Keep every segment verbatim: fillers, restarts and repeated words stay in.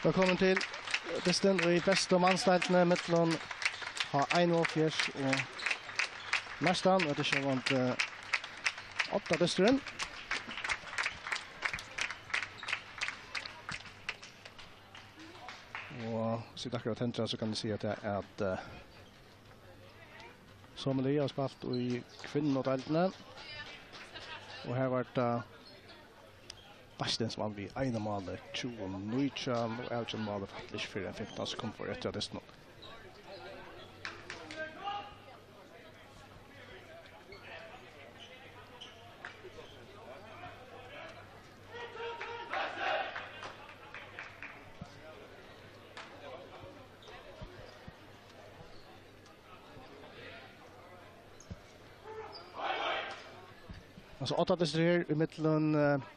Velkomin til dystin í bestu mansdeildini millum H einoghálvfjerðs og Neistan, og hetta er sjálvandi, eh, odda dysturin. Og so akkurát tendra, so kann eg siga at, at, eh, Somalia hevur spælt í kvinnudeildini. Og her var tað Beistins vann við einum máli, tjúgu nítjan, og avgjørdi málið faktiskt fyri ein fimtan sekund eftir at dystinum. Altso, odda dystur her í millum, eh,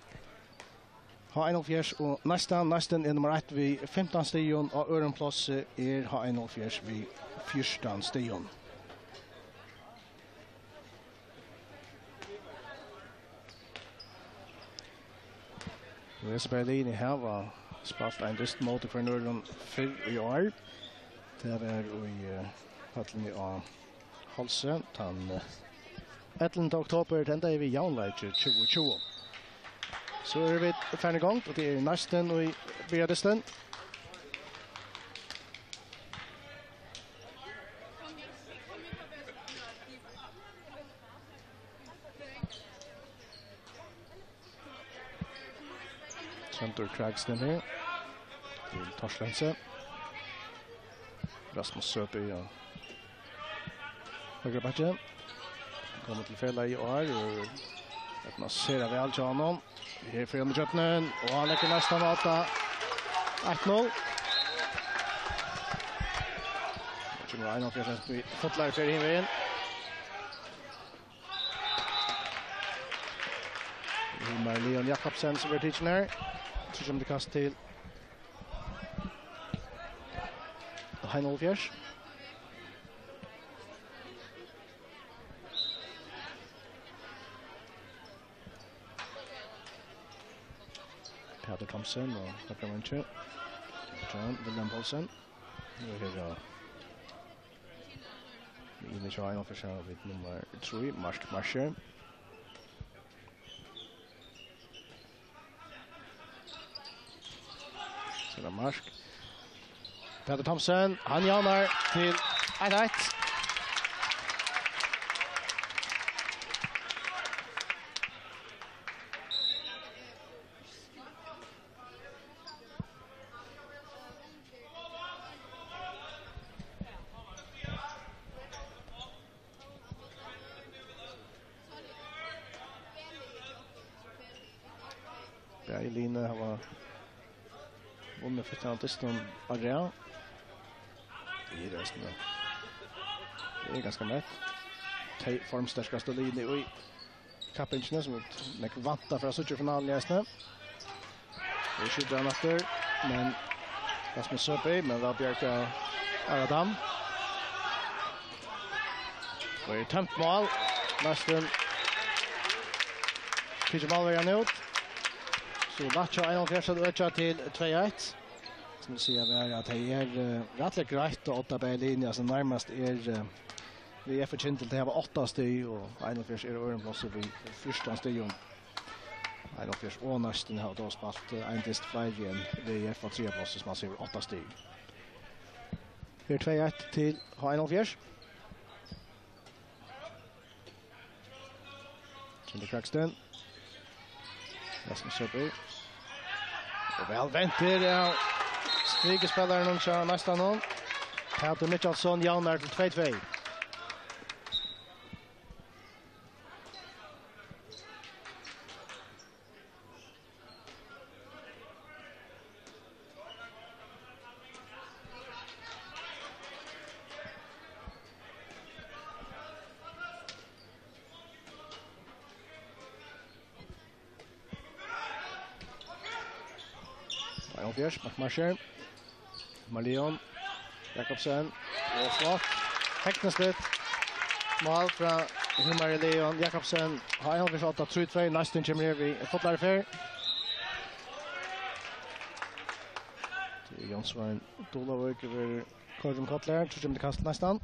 H einoghálvfjerðs og Neistan. Neistan er nummar eitt við fimtan stigum, á øðrum plássi er H einoghálvfjerðs við fjúrtan stigum. Og hesi bæði liðini hava spælt ein dyst móti hvørjum øðrum fyrr í ár. Tað var í, eh, høllini á Hálsi tann, eh, ellivta oktober, tað endaði við javnleiki tjúgu tjúgu. So eru vit farin í gongd, og tað er Neistin, ið byrjar dystin. Tróndur Krægstin her til Torstensen. Rasmus Søby og høgra bakki. Komið til felagið í ár og eydnast sera væl hjá honum. Her fer hann í tjørnin, og hann leggur næstan á tað. Eitt null. Nú kemur einoghálvfjerðs við fullari ferð hin vegin. Hilmar Leon Jakobsen, sum verður tikin her. So kemur til kast til H einoghálvfjerðs. Pætur Thomsen og Høgni Munch. John William Poulsen. Nú er her, ja. Inn í tjúgu einoghálvfjerðs hava vit nummar trý, Mark Marcher. So er tað Mark. Pætur Thomsen, hann javnar til eitt eitt. Bæði liðini hava vunnið fyrsta dystin á rað. Tað er eisini, tað er ganska mett. Tey formsterkastu liðini í kappingini, sum vit nógv vænta frá at síggja í finaluni eisini. Nú skjýtur hann aftur, men Rasmus Søby, men væl bjargað av Aradam. Og er tømt mál. Neistin tekur málverjan út. So lætt hjá einoghálvfjerðs at økja til tvey eitt. Sum eg sigi, er at tað er, eh, rættiliga greitt, og odda bæði liðini, altso, nærmast er, eh, V F og Kyndil, tey hava átta stig, og einoghálvfjerðs er á øðrum plássi við fjúrtan stigum. Einoghálvfjerðs og Neistin hava tó spælt, eh, ein dyst fleiri enn V F á triðja plássi, sum altso hevur átta stig. Her tvey eitt til H einoghálvfjerðs. Tróndur Krægstin. Rasmus Søby. Og væl vendur av strikespælaranum hjá Neistanum. Pætur Mikkjalsson javnar til tvey tvey. Einoghálvfjerðs, Mark Marcher. Marleon Jakobsen. Og flott. Tekniskt mál frá Hilmar Leon Jakobsen. Einoghálvfjerðs átta, trý tvey, Neistin kemur her við fullari ferð. Tað er Jónsvein Dulavík verður koyrdur um koll her, so kemur til kast næstan.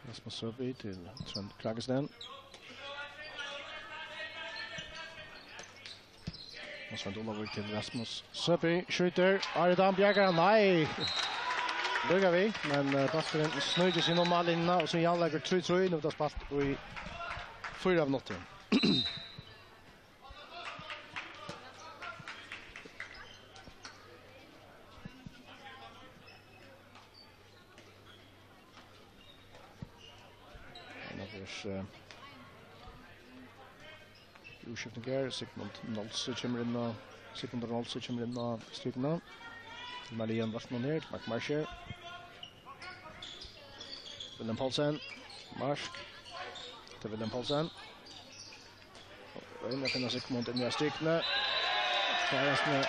Rasmus Søby til Trond Kragesten. Og Svein Dulavík til Rasmus Søby. Skjýtur. Ari Dam bjargar. Nei. Lukka við. Men uh, bólturin snýr seg inn um mállínuna. Og so er javnleikur trý trý. Nú er tað spælt í fýra minuttir. Annars, eh, útskifting her. Sigmund Nolsøe kemur inn á, Sigmund Nolsøe kemur inn á strikuna. Marian Vestmann her, Mark Marcher. William Poulsen, Mark. Til William Poulsen. Og inn at finna Sigmund inn í strikuna. Kærastene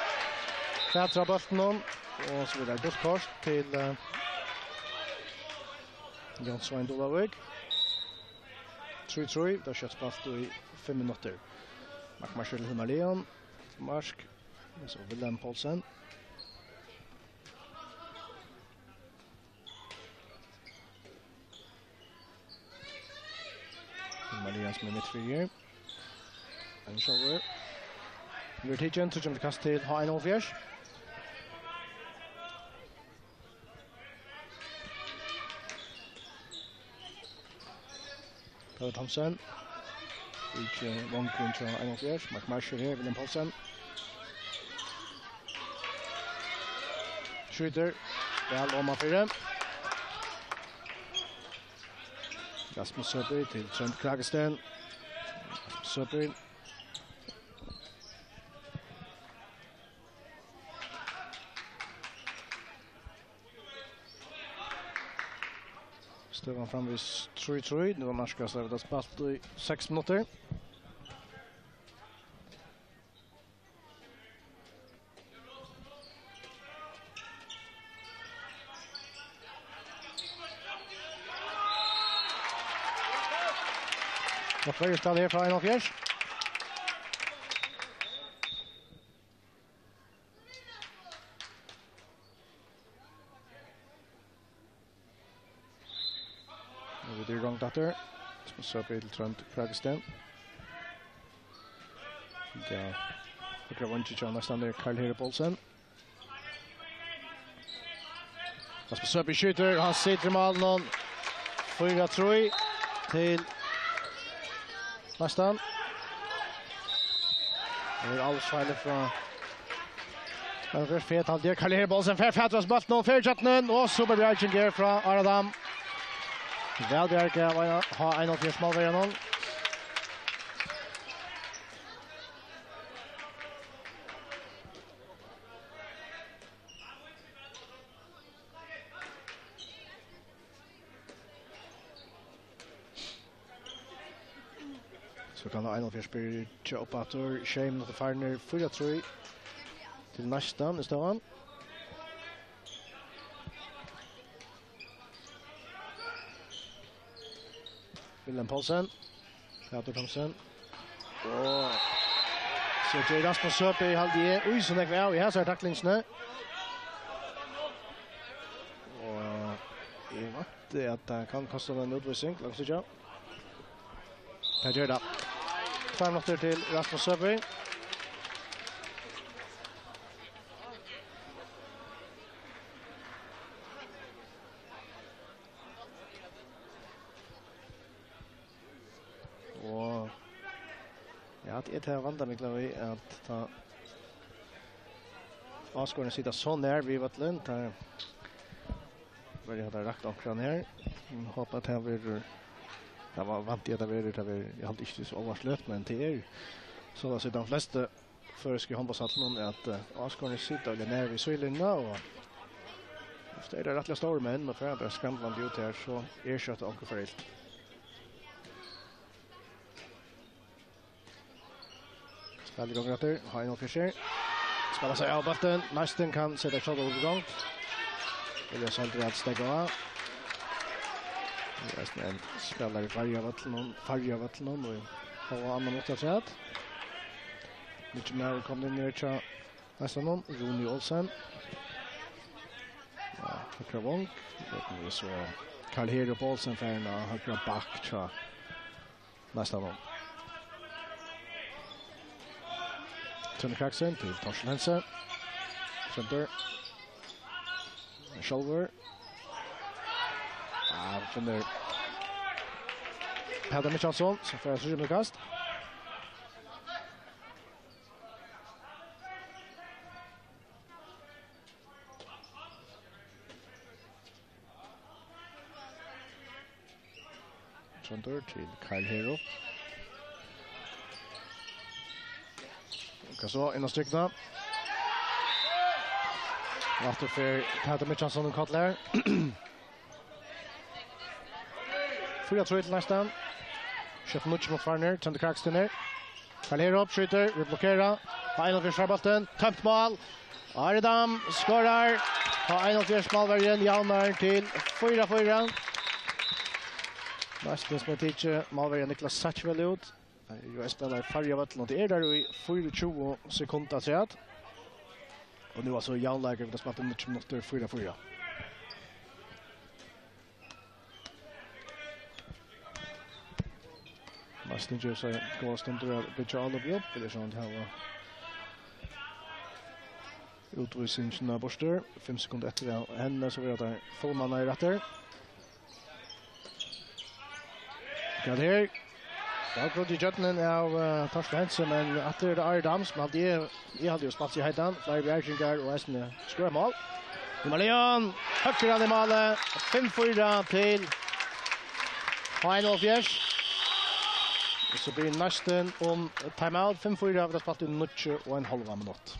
fatra bóltin, og so blir tað gult kort til uh, Jónsvein Dulavík. Trý trý, tað er skjótt spælt í fimm minuttir. Mark Marshall, Hilmar Leon, Mark, og so Wilhelm Poulsen. Hilmar Leon sum er mitt fyri. Ein sjálvur. Nú er tikin, so kemur til kast til H einogfýrs. Peder Thomsen. Ikki vangur til einogfýrs. Mark Marshall her, William Poulsen. Skjýtur. Væl omanfyri. Rasmus Søby til Trond Kragesten. Rasmus Søby. Støðan framvegis trý trý. Nú er nærkast, har er tað spælt í seks minuttir. Og fleiri stað her frá einogfýrs. Og vit eru í gongd aftur. Rasmus Søby til Trond Kragesten. Ja, høgra vangi hjá næstan er Karl Heri Poulsen. Rasmus Søby skjýtur, hann situr í málinum. Fýra trý til næstan. Tað er alt feil frá Men fyrst fet, hann der, Karl Erik Poulsen, fer fatur á bóltin og fer í kjøtnin, og super bjarging her frá Aradam. Væl bjargað av ein-, H einogfýrs málverjanum. So kann H einogfýrs byrja upp aftur. Sjey minuttir farnir, fýra trý til næstan í støðan. Wilhelm Poulsen. Pætur Thomsen. Og so ger Rasmus Søby, haldi eg, í so nógv av í hasari taklingini. Og eg vænti, at tað kann kosta ein útvísing. Lat okkum síggja. Tað ger tað. Tveir minuttir til Rasmus Søby. Og ja, tað er tað vandamikla við, at tá áskoðararnir sita so nær við vøllin, tá verður hatta rakt onkran her. Eg hopi, at tað verður, tað var vant í, at tað verður, tað verður, eg haldi ikki, tað er so álvarsligt, men tað er soleiðis, at teir flestu føroysku hondbóltshøllunum, at, eh, áskoðararnir sita øgiliga nær við síðulinjuna, og ofta eru tað rættiliga stórir menn, og fara bara skramlandi út her, so er skjótt, at onkur fær ilt. Spæl í gongd aftur, H einogfýrs. Spæla seg av bóltin, næstan kann seta shuttle í gongd. Vilja Sandra at steðga á. Tað er eisini ein spælari í Føroyavøllinum, Føroyavøllinum, og fáa annan áttaogtretivu. Nýggj maður komin inn her hjá Neistanum, Rúni Olsen. Ja, høgra vong. Nú er so Karl Herup Olsen farin á høgra back hjá Neistanum. Tróndur Kraksen til Torsten Hense. Tróndur. Sjálvur. Ja, hann finnur Pætur Mikkjalsson, sum fær eitt síðumúlkast. Tróndur til Karl Herup. Hvat so, inn á strikuna. Og aftur fer Pætur Mikkjalsson um koll her. Fýra trý til Neistan. Skjótt níggju minuttir farnir, Tróndur Kraksen er. Karl Herup skjýtur, vit blokkera. Á einoghálvfjerðs fær bóltin, tømt mál. Ari Dam skorar. Á einoghálvfjerðs málverjin javnar til fýra fýra. Næstan sum eg tykki, málverjin Niklas Satchwell út. Hann er jú spælari í Føroyavøllum, og tað er har í fýraogtjúgu sekund afturat. Og nú altso javnleikari, vit hava spælt um níggju minuttir, fýra fýra. Martin ger seg góðar stundir at byggja álop upp, ella so hann hava útvísingina burtur. Fimm sekund eftir av henni, so verða teir fullmannaðir aftur. Hvat her? Avbrot í gjøgnum av, eh, Torsten Hense, men aftur er tað Ari Dam, sum haldi eg, eg haldi jú spælt seg heitan. Fleiri bjargingar og eisini skorar mál. Hilmar Leon, høggur hann í málið. Fimm fýra til H einoghálvfjerðs. Og so byrjar næstan um timeout. Fimm fýra, vit hava spælt í níggju og ein hálvan minutt.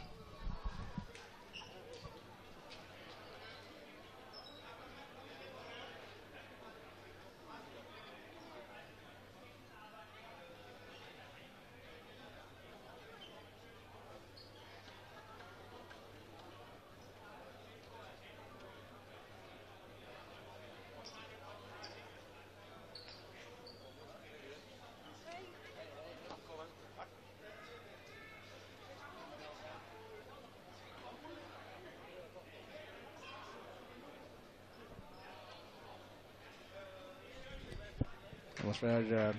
Annars var, eh,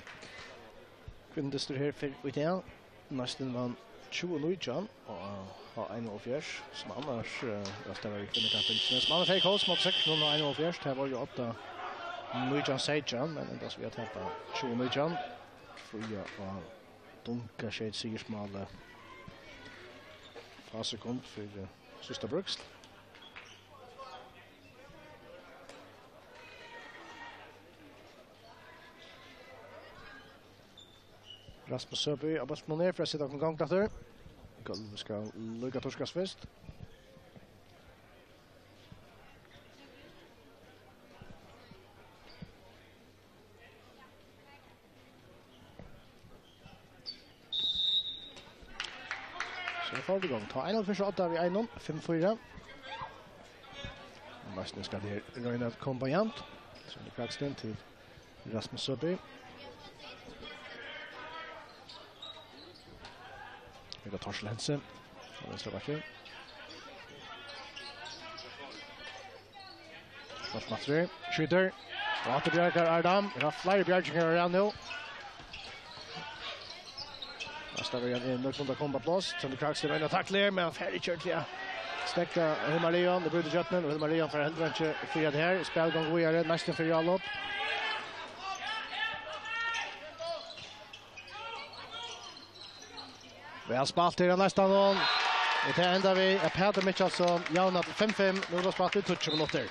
kvinnudystur her fyrr í dag. Neistin vann tjúgu nítjan á, á einoghálvfjerðs, sum annars, eh, ja, tað var í kvinnukappingini. Sum annars hevði Káls móti Seyðfirðinum á einoghálvfjerðs, tað var jú átta nítjan seytjan, men endast við at tapa tjúgu nítjan. Fríða á dunka skeyt sigursmálið. Fá sekund fyri, eh, síðsta brúksl. Rasmus Søby á bóltinum her fyri at seta okkum í gongd aftur. Gólvið skal líka turkast fyrst. So fór vit í gongd. Tá einoghálvfjerðs og átta við einum, fimm fýra. Næstan skal her royna at koma á javnt. So er tað Kraksten til Rasmus Søby. Her er Torsten Hense. Á vinstra bakki. Fyrst Matri. Skjýtur. Og aftur bjargar Ari Dam. Vit hava fleiri bjargingar á rað nú. Næsta verjan er nøgd at koma á pláss. Tróndur Kraksen roynir at takla her, men hann fær ikki ordiliga steðgað Hilmar Leon. Tað brýtur gjøgnum, og Hilmar Leon fær heldur ikki fyri at her. Spæl gongur víðari, næstan fyri álop. Væl spælt her av Neistanum. Og tað endar við, at Pætur Mikkjalsson javnar til fimm fimm. Nú er tað spælt í tíggju minuttir.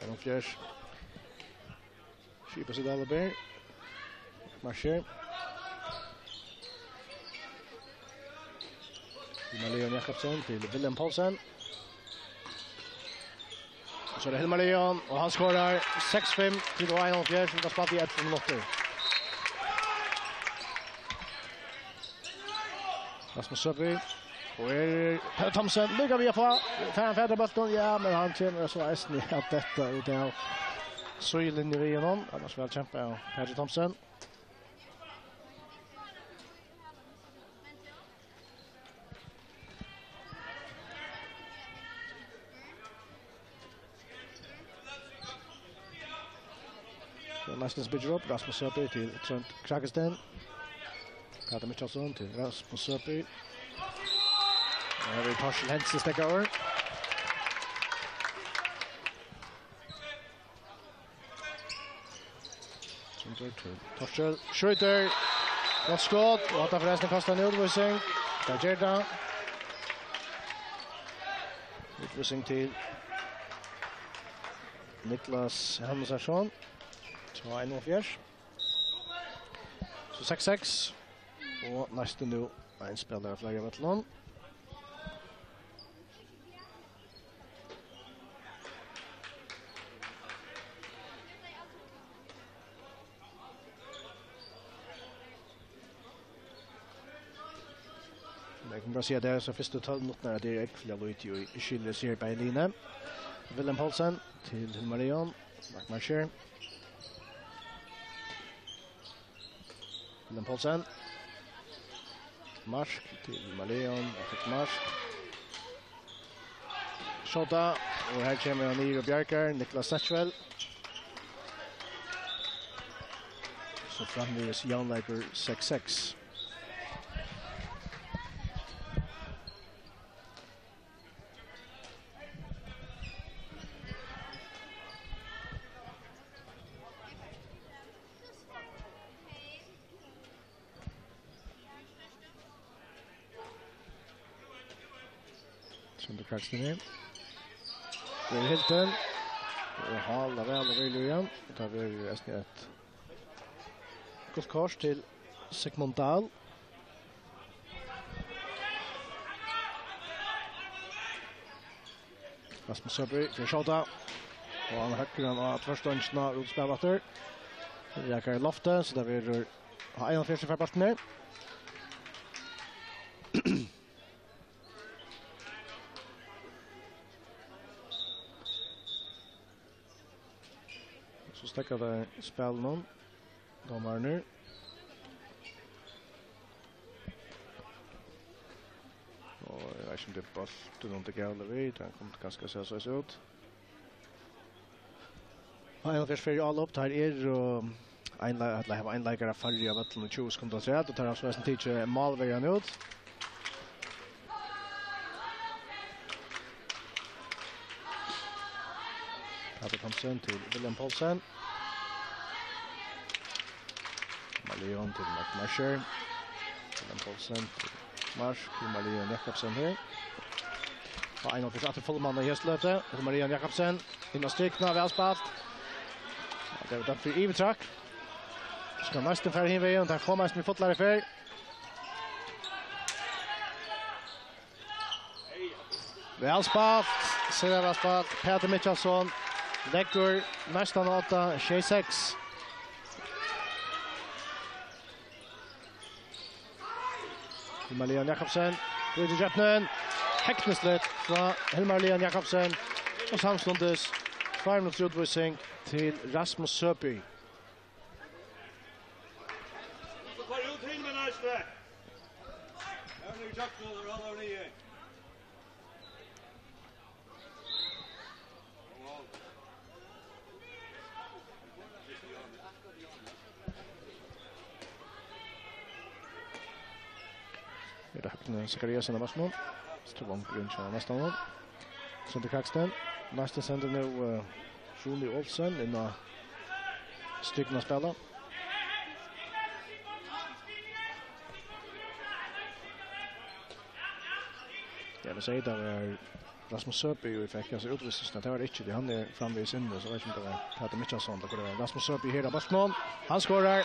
Einoghálvfjerðs. Skipar seg dál og ber. Marsjer. Hilmar Leon Jakobsen til William Poulsen. Og so er tað Hilmar Leon, og hann skorar seks fimm til einoghálvfjerðs, sum tað spælt í ellivu minuttir. Rasmus Søby, og er Peter Thomsen, líka við at fáa, fær hann fatur á bóltin, ja, men hann kemur so eisini at detta út av síðulinju við honum, annars væl kempað av Peter Thomsen. So næstan spillir upp, Rasmus Søby til Trond Krakenstein. Peter Mitchelsson til Rasmus Søby. Og her er Torsten Hensen steðgaður. Sum ber til. Torsten skjýtur. Gott skot, og hatta forrestin kostar eina útvísing. Tað ger tað. Útvísing til Niklas Hannesson. Tvey einoghálvfjerðs. So seks seks. Og næsti nú ein spælari fleiri av vøllinum. Men eg kann bara siga, at tað er so fyrstu tólv minuttirnar, at tað er ógvuliga lítið, og eg skilji, eg sigi bæði liðini. William Poulsen til Hilmar Leon. Mark Marcher. William Poulsen. Mark til Hilmar Leon. Hann fekk mark. Skjóta, og her kemur hann niður og bjargar, Niklas Satchwell. So framvegis javnleikur seks seks. Sundur Krakstini. Verður hildin. Og hálar væl og vel í hann. Og tað verður eisini eitt gult kort til Sigmund Dahl. Rasmus Søby fer at skjóta. Og hann høgrar hann á tvørstongina, út spæl aftur. Rakar í loftið, so tað verður á einoghálvfjerðs fær bóltin her. So steðga teir spælinum, dómararnir. Og eg veit ikki, um tað er bólturin, um tað er galið við, hann kundi kanska sæð soleiðis út. Og einoghálvfjerðs fer í álop, teir eru, um, ein le-, ella hava ein leikara færri á vøllinum í tjúgu sekund afturat, og teir hava so eisini tikið málverjan út. Peter Thomsen til William Poulsen. Malion til Mark Marcher. William Poulsen til Mark, til Malion Jakobsen her. Og ein fyri aftur fullmann í hestløpet. Til Malion Jakobsen. Inn á strikuna, væl spælt. Ja, tað var dømt fyri yvirtrekk. Skal næstan fara hin vegin, tað koma eisini fullari ferð. Væl spælt, sera væl spælt. Petur Mitchelsson leggur næstan átta, sjey seks. Hilmar Leon Jakobsen, brýtur ígjøgnum. Hegnisligt frá Hilmar Leon Jakobsen. Og samstundis tvær minuttir útvísing til Rasmus Søby. Er tað Høgni Zachariasen á markinum? Strók vangurin hjá næstan. Sindri Kraksten. Næstan sendir nú, eh, Rúni Olsen inn á strikuna at spæla. Ja, men segi, tað var Rasmus Søby, ið fekk hasa útvísingina. Tað var ikki, tí hann er framvegis inni, so veit ikki, um tað var Petur Mitchelsson, tað kundi vera Rasmus Søby her á bóltinum. Hann skorar.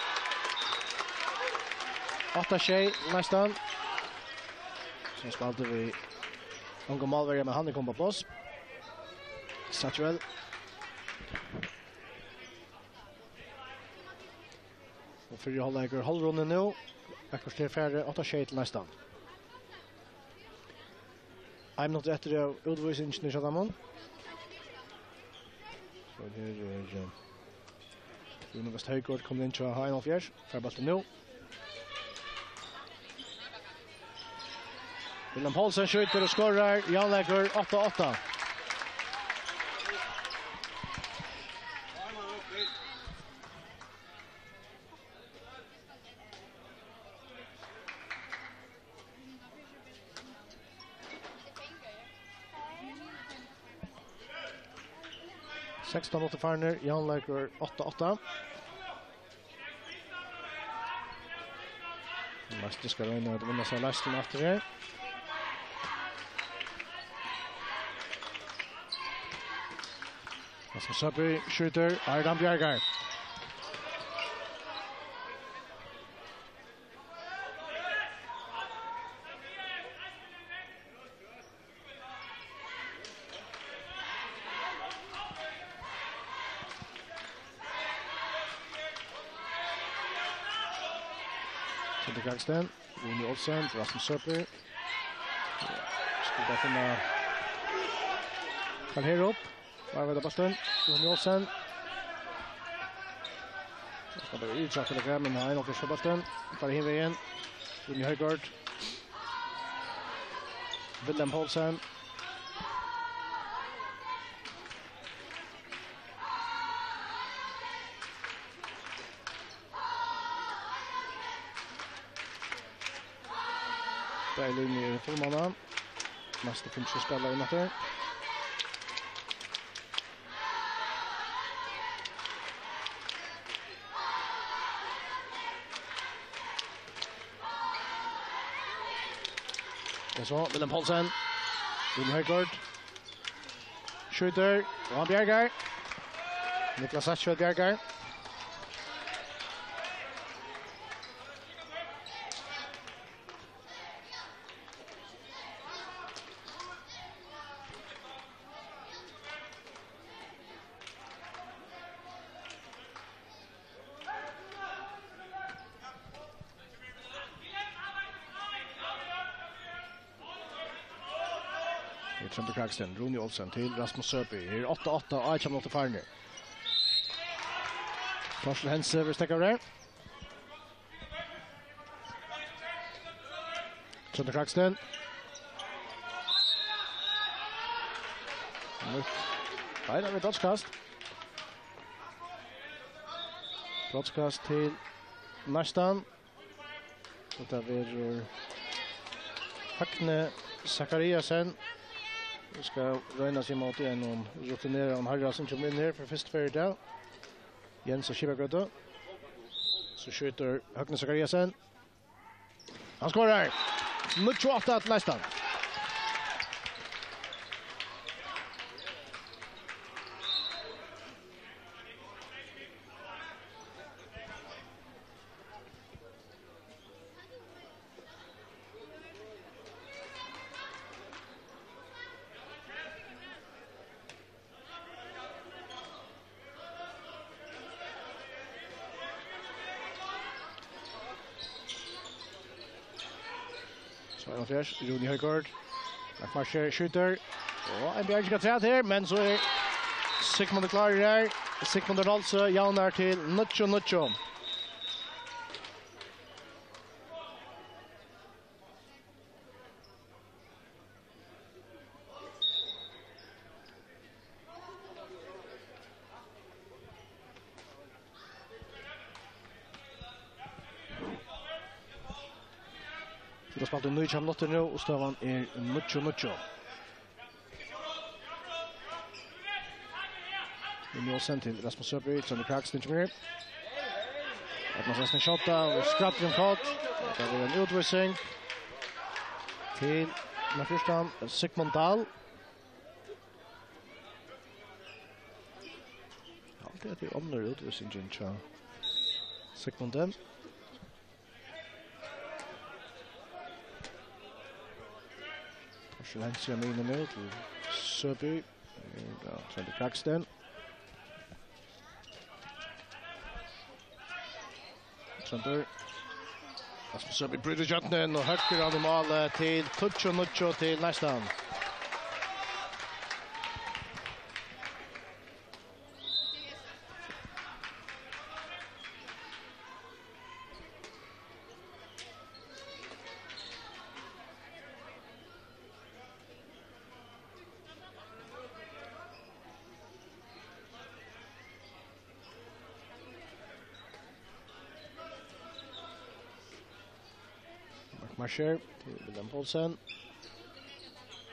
Átta sjey, næstan. Sum spældi við ongum málverja, men hann er komin upp á pláss. Satchwell. Og fyrri hálvleikur hálvrunnin nú. Eitt korter farið, átta sjey til næsta. Ein minuttur eftir av útvísingini hjá teimum. So her er, eh, Rúni Westhøjgaard komin inn hjá H einoghálvfjerðs. Fær bóltin nú. Wilhelm Poulsen skjýtur og skorar. Javnleikur átta átta. Sekstan minuttir farnir, javnleikur átta átta. Leistur skal royna at vinna sær leistina aftur her. Rasmus Søby skjýtur, Ayrton bjargar. Tindri Kragsten, Rúni Olsen, Rasmus Søby. Skal bara finna Karl Herup. Her var tað bóltin. Rúni Olsen. Hann skal bara yvirtrakka tað, men hann er nokk ikki bóltin. Bara hin vegin. Rúni Højgaard. Wilhelm Poulsen. Bæði linjur eru fullmannað. Næstu fimm spæla inn aftur. Og so Wilhelm Poulsen. Rúni Højgaard. Skjýtur, og hann bjargar. Niklas Satchwell bjargar. Her er Tróndur Kragsten, Rúni Olsen til Rasmus Søby. Her er átta átta, átjan minuttir farnir. Torsten Hense vil steðga av her. Tróndur Kragsten. Nýtt. Nei, tað er brotskast. Brotskast til næstan. Og tað verður Høgni Zachariasen. Vit skulu royna seg móti einum rutineraðum harra sum kemur inn her fyri fyrstu ferð í dag. Jens á Skipagøtu. So skjýtur Høgni Zachariasen. Hann skorar. Níggju átta til næstan. So er hann fyrst, Rúni Højgaard. Mark Marcher skjýtur. Og ein bjarging afturat her, men so er Sigmundur klárur her. Sigmundur Rolse javnar til níggju níggju. Vit hava spælt í nítjan minuttir nú, og støðan er níggju níggju. Rúni Olsen til Rasmus Søby, Tróndur Kragsten kemur. Arnar Svendsen skjóta, og skræddur um fót. Tað verður ein útvísing. Til, men fyrst hann, Sigmund Dahl. Ja, tað er onnur útvísingin hjá Sigmundi. Til høgru á miðjuni nú til Søby. Ja, Tróndur Kraksten. Tróndur. Rasmus Søby brýtur ígjøgnum og høggur hann í málið til tíggju níggju til neystan. Mark Marcher til William Poulsen.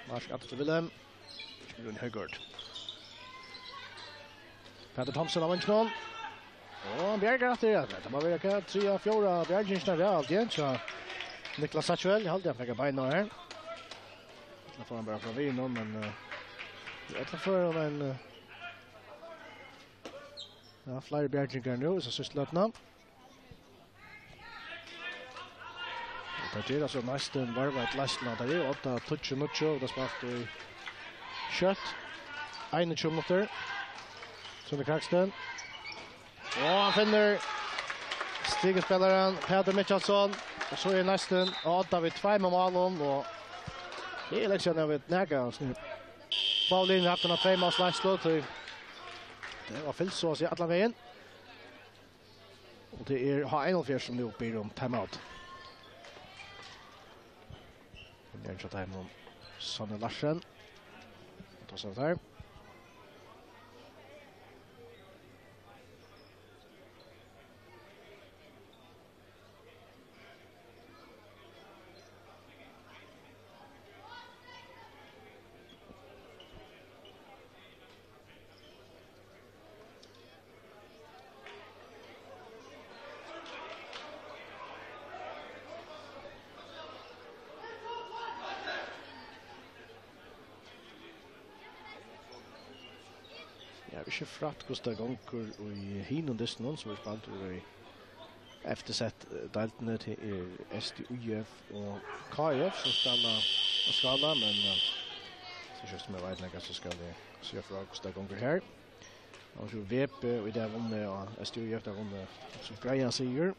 Mark aftur til William. Rúni Højgaard. Peter Thomsen av venstre. Og bjargar aftur, ja. Det må være hva, tre av fjorda bjargingene er alt igjen, så Niklas Satchwell, jeg halder han fikk beina her. Da får han bare fra vi nå, men uh, det er for, men uh, ja, flere bjarginger nå, så synes løpene. Og tað ger altso næstan varva eitt last inn, tað er jo átta tíggju níggju, og tað spælt í skjótt. Einogtjúgu minuttir. Sune Kraksten. Og hann finnur strikespælaran Petur Mikkjalsson. Og so er næstan á odda við tveimum málum, og tað er líkasum, eg veit, nakað, altso. Báðir liðini hava havt eina tvey máls leiðslu, tí tað var fylgt so at siga allan vegin. Og tað er H einoghalvfjerðs, sum nú biður um timeout. Hon er hjá teimum, Sonny Larsen. Og tá sær tað. Ja, vit síggja frægt, hvussu tað gongur í hinum dystinum, sum er spældur í eftirsett, eh, deildini. Tað er S T U F og K F, sum spæla á Skála, men, eh, so skjótt sum eg veit nakað, so skal eg siga frá, hvussu tað gongur her. Og so V B, og í dag vunnu, og S T U F, tey vunnu, so greiðan sigur.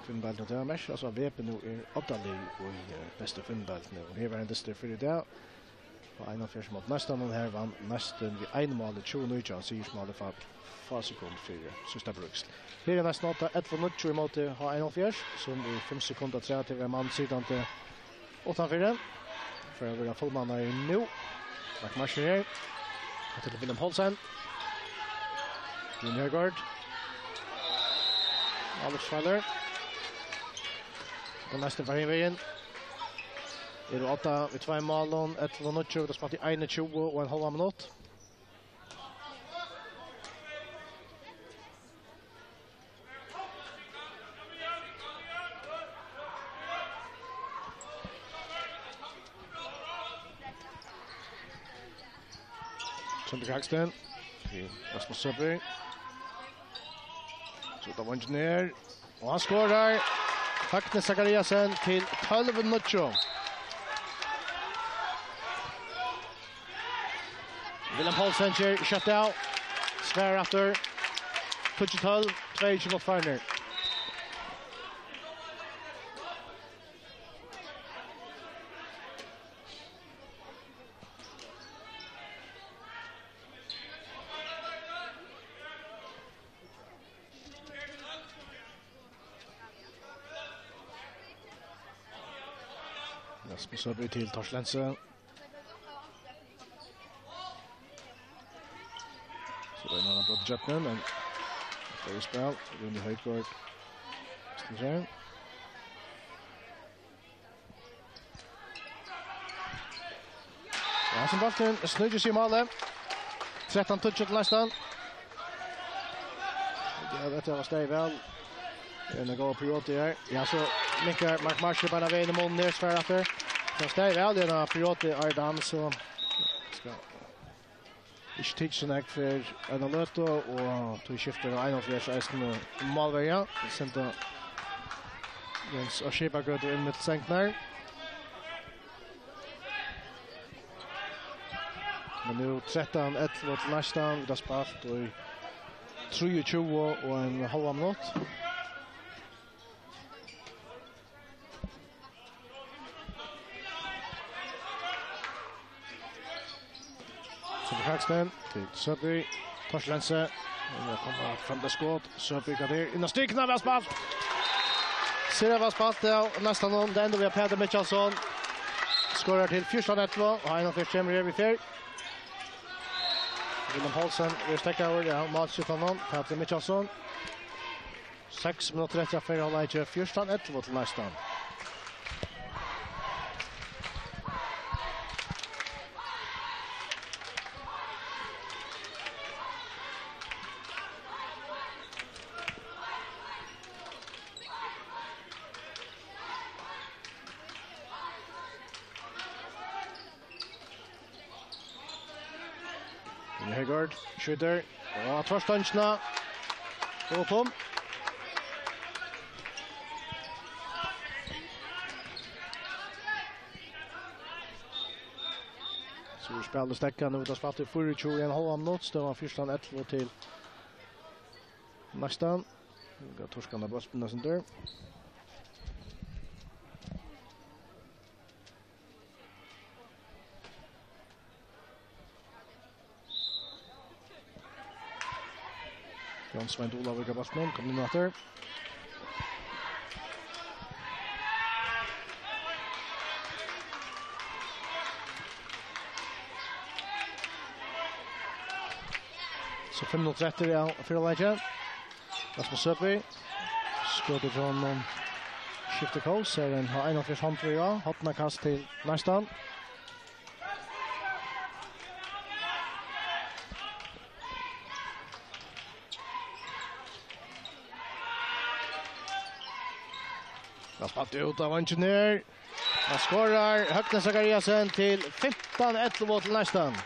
Kvinnudeildin, tað er mest, altso, V B nú er odda lið í, eh, bestu kvinnudeildini, og her var ein dystur fyrr í dag. Og H einoghalvfjerðs móti Neistanum, her vann Neistin við einum máli, tjúgu nítjan, sigursmálið fall fá sekund fyri síðsta brúksl. Her er Neistin odda, ellivu níggju ímóti H einoghalvfjerðs, sum er fimm sekund afturat, hevur ein mann sitandi uttanfyri. Fer at vera fullmannaður nú. Mark Marcher her. Hetta til William Poulsen. Rúni Højgaard. Alex Fowler. Og Neistin fer hin vegin. Eru odda við tveimum málum, ellivu níggju, tað er spælt í einogtjúgu og ein hálvan minutt. Sindri Kraksten. Til Rasmus Søby. Skjóta vongin her. Og hann skorar. Høgni Zachariasen til tólv níggju. William Poulsen ger skjótt av. Svarar aftur. Tíggju tólv, tveyogtjúgu minuttir farnir. Rasmus Søby til Tors Lense. So er tað ein annan brot í kjøtnum, men tað er spæl. Rúni Højgaard. Skal vi se. Ja, sum bólturin sníkir seg í málið. Trettan tíggju til Neistan. Ja, hetta var steðið væl. Ein góður periodi her. Ja, so minkar Mark Marcher beinanvegin í munnin her, svarar aftur. So steðið væl, ein periodi, Ardan, so skal ikki tikið so nógv fyri eina løtu, og tí skiftir H einoghalvfjerðs eisini um málverja. Senda Jens á Skipagøtu inn millum stengurnar. Nú trettan ellivu til næstan. Vit hava spælt í trýogtjúgu og ein hálvan minutt. Sindri Kraksten til Søby. Torstensen. Og nú kemur fram til skot. Søby, hvat er? Inn á strikuna, væl spælt! Sera væl spælt, ja, næstan um. Tað endar við, at Petur Mikkjalsson skorar til fjúrtan ellivu, og Einar Fyrst kemur her við fyrr. William Poulsen er stekkaður, ja, málskiftan nú. Petur Mikkjalsson. Seks minuttir eftir av fyrra hálvleiki, fjúrtan ellivu til næstan. Rúni Højgaard skjýtur. Og tvørstongina. Og tom. So er spælið steðgað nú, tað spælt í fýraogtjúgu og ein hálvan minutt, støðan fjúrtan ellivu til næstan. Nú skal Turkan á bóltin, næstan der. Jón Svein Dolavík á bóltinum, kom inn aftur. So fimm minuttir eftir, ja, fyrra leikið. Rasmus Søby. Skotar frá honum. Skiftir kós. Her er ein H einogfjøruti hondfrí, ja. Hornakast til næstan. Væl spælt út av vangin her. Hann skorar, Høgni Zachariasen, til fimtan ellivu til næstan.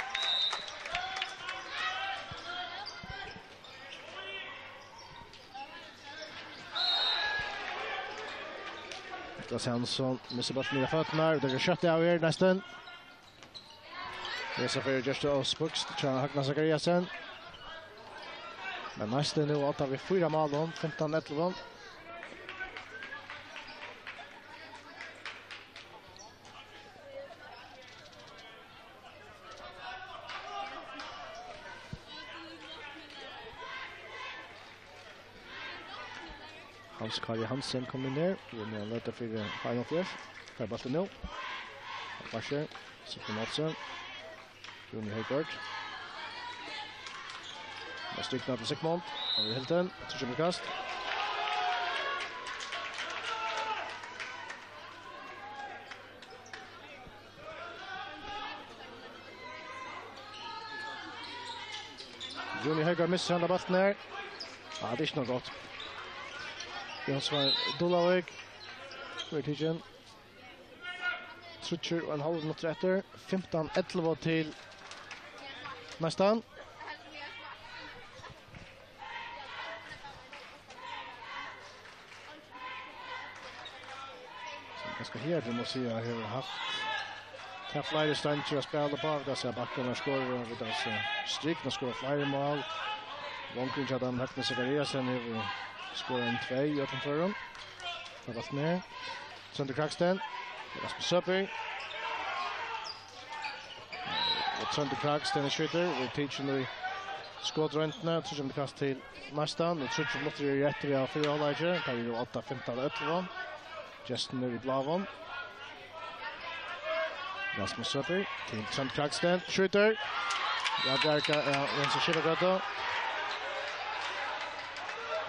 Niklas Hansson missir bóltin við føturnar. Tað er skjótt av her næstan. Hesa ferð gerst tað av spøkst hjá Høgna Zachariasen. Men næstan nú, átta við fýra málum, fimtan ellivu. Hans Kari Hansen kom inn her. Rúni Hansen letur fyri H einogfjøruti. Fær bóltin nú. Varsel. Sigmund Olsen. Rúni Højgaard. Tað er styrkt til Sigmund. Og við Hilton. Tríggja kast. Rúni Højgaard missir handa bóltin her. Ja, tað er ikki nokk gott. Jón Svein Dolavík. Verður tikin. Tríggir og ein hálvur minuttur eftir. Fimtan ellivu til næstan. Sum kanska her, vit mugu siga, hevur havt tað fleiri stongir at spæla uppá. Vit hava sæð bakkarnar skora, og vit hava sæð strikuna skora fleiri mál. Vongurin hjá teimum, Høgni Zachariasen, hevur skorað inn tvey í øllum førum. Tað var alt nær. Tróndur Kraksten. Rasmus Søby. Og Tróndur Kraksten skjýtur. Verður tikin í skotroyndina. Tríggja kast til næstan. Og tríggjar minuttir eru eftir av fyrra hálvleiki. Tað er nú átta fimtan ellivu. Gestirnir í bláum. Rasmus Søby til Trónd Kraksten. Skjýtur. Ja, bjargað av Jensi Skipagøtu.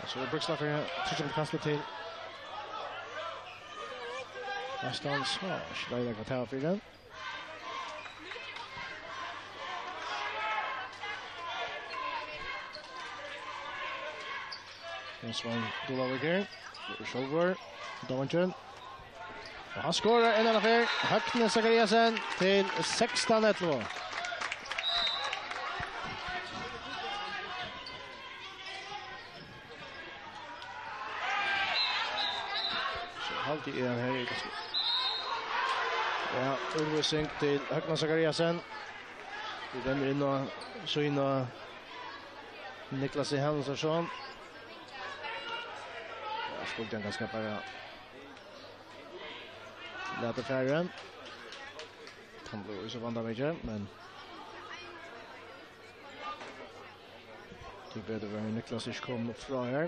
Og so er Brúkstakar, tríggja kast til næstan, so ikki veit eg hvat tað var fyri. Jón Svein Dolavík her. Sjálvur. Dovingin. Og hann skorar enn eina ferð. Høgni Zachariasen til sekstan ellivu. So haldi eg her. Ja, útvísing til Høgna Zachariasen. Vit venda inn á síðuna á Niklasi Hannesson. Ja, skuldi hann kanska bara latið farið. Hann bleiv jú so vandamikið, men tíbetur var Niklas ikki komin upp frá her.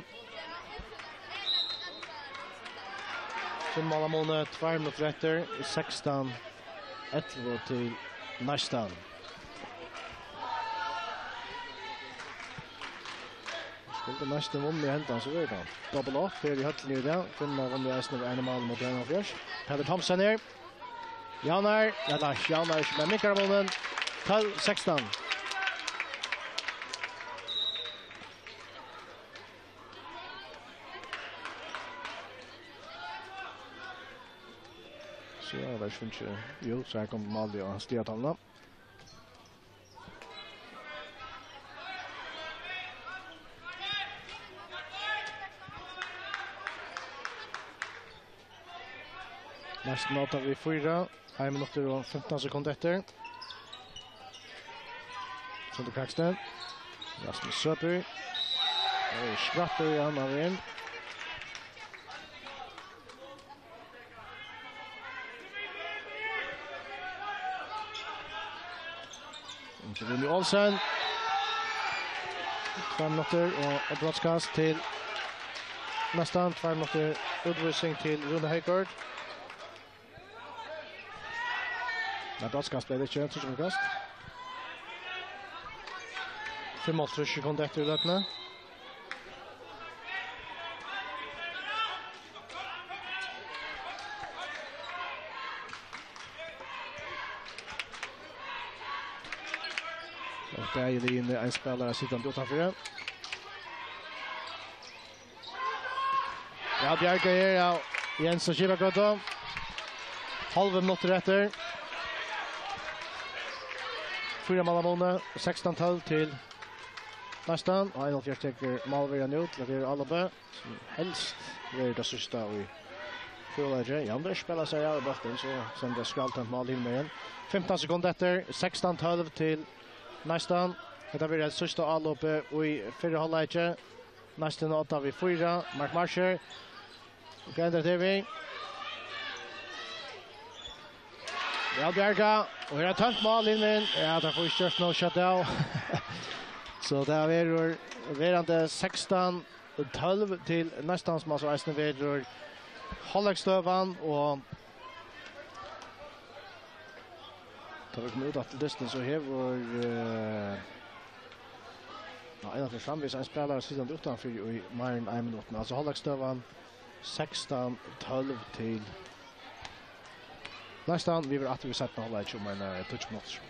Fimm mála muni, tveir minuttir eftir, sekstan ellivu til næstan. Skuldi næstan vunnið hendan, so er tað double up her í høllini í dag. Kvinnurnar vunnu eisini við einum máli móti einoghálvfjerðs. Peder Thomsen her. Javnar, ella javnar ikki, men minkar munin. Tólv sekstan. So er tað ikki fingið. Jú, so her kom málið á stigatalvuna. Næstan átta við fýra. Ein minuttur og fimtan sekund eftir. Sindri Kaksten. Rasmus Søby. Oj, skrattur í hann av inn. Rúni Olsen. Tveir minuttir og eitt brotskast til næstan. Tveir minuttir útvísing til Rúna Højgaard. Nei, brotskast bleiv tað ikki. Tríggja brotskast. Fimmoghálvtrýss sekund eftir í løtuni. Og bæði liðini, ein spælara sitandi uttanfyri. Ja, bjargað her av Jens og Skipagøtu. Tólv minuttir eftir. Fýra mála muni, sekstan tólv til næstan. Og einoghálvfjerðs tekur málverjan út, tað er álopið. Sum helst verður tað síðsta í fyrra hálvleiki. Ja, um tað spælir seg av bóltin, so senda skjálvtønt mál hinvegin. Fimtan sekund eftir, sekstan tólv til næstan. Hetta verður síðsta álopið í fyrra hálvleiki. Næstan átta við fýra, Mark Marsher. Og hvat endar tað við? Ja, bjargað. Og her er tømt mál inn, men ja, tað fær ikki gjørt nóg skjótt av. So tað verður verandi sekstan tólv til næstan, sum altso eisini verður hálvleiksstøðan, og tá vit koma út aftur til dystin, so hevur, eh, ja, ein av framvegis ein spælara sitandi uttanfyri í meira enn ein minutt, men altso hálvleiksstøðan sekstan tólv til næstan. Vit verða aftur við seinna hálvleiki um ein, eh, tíggju minuttir.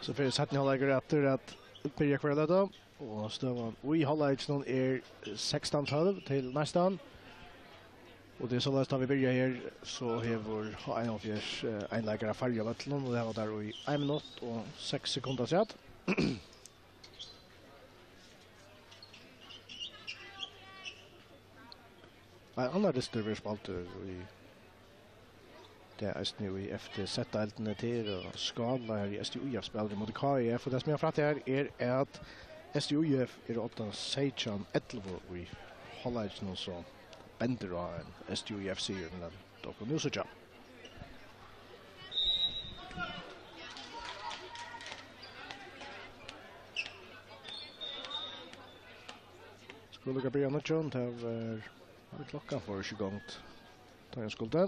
So fer seinni hálvleikur aftur at byrja hvørja løtu, og støðan í hálvleikinum er sekstan tólv til næstan. Og tað er soleiðis, tá vit byrja her, so hevur H einogfjøruti, eh, ein leikara færri á vøllinum, og tað hava teir í ein minutt og seks sekund afturat. Ein annar dystur verður spældur í dag eisini í F D Z-deildini, tað er Skála, har S T I F spælir ímóti K I F, og tað sum eg havi frætt her er, at S T I F er á odda seytjan ellivu í hálvleikinum, so bendir á ein S T I F-sigur, men tað kunnu vit síggja. Skulu líka byrja nýggjan, tað er, klokkan fór ikki í gongd. Tá eg skuldi.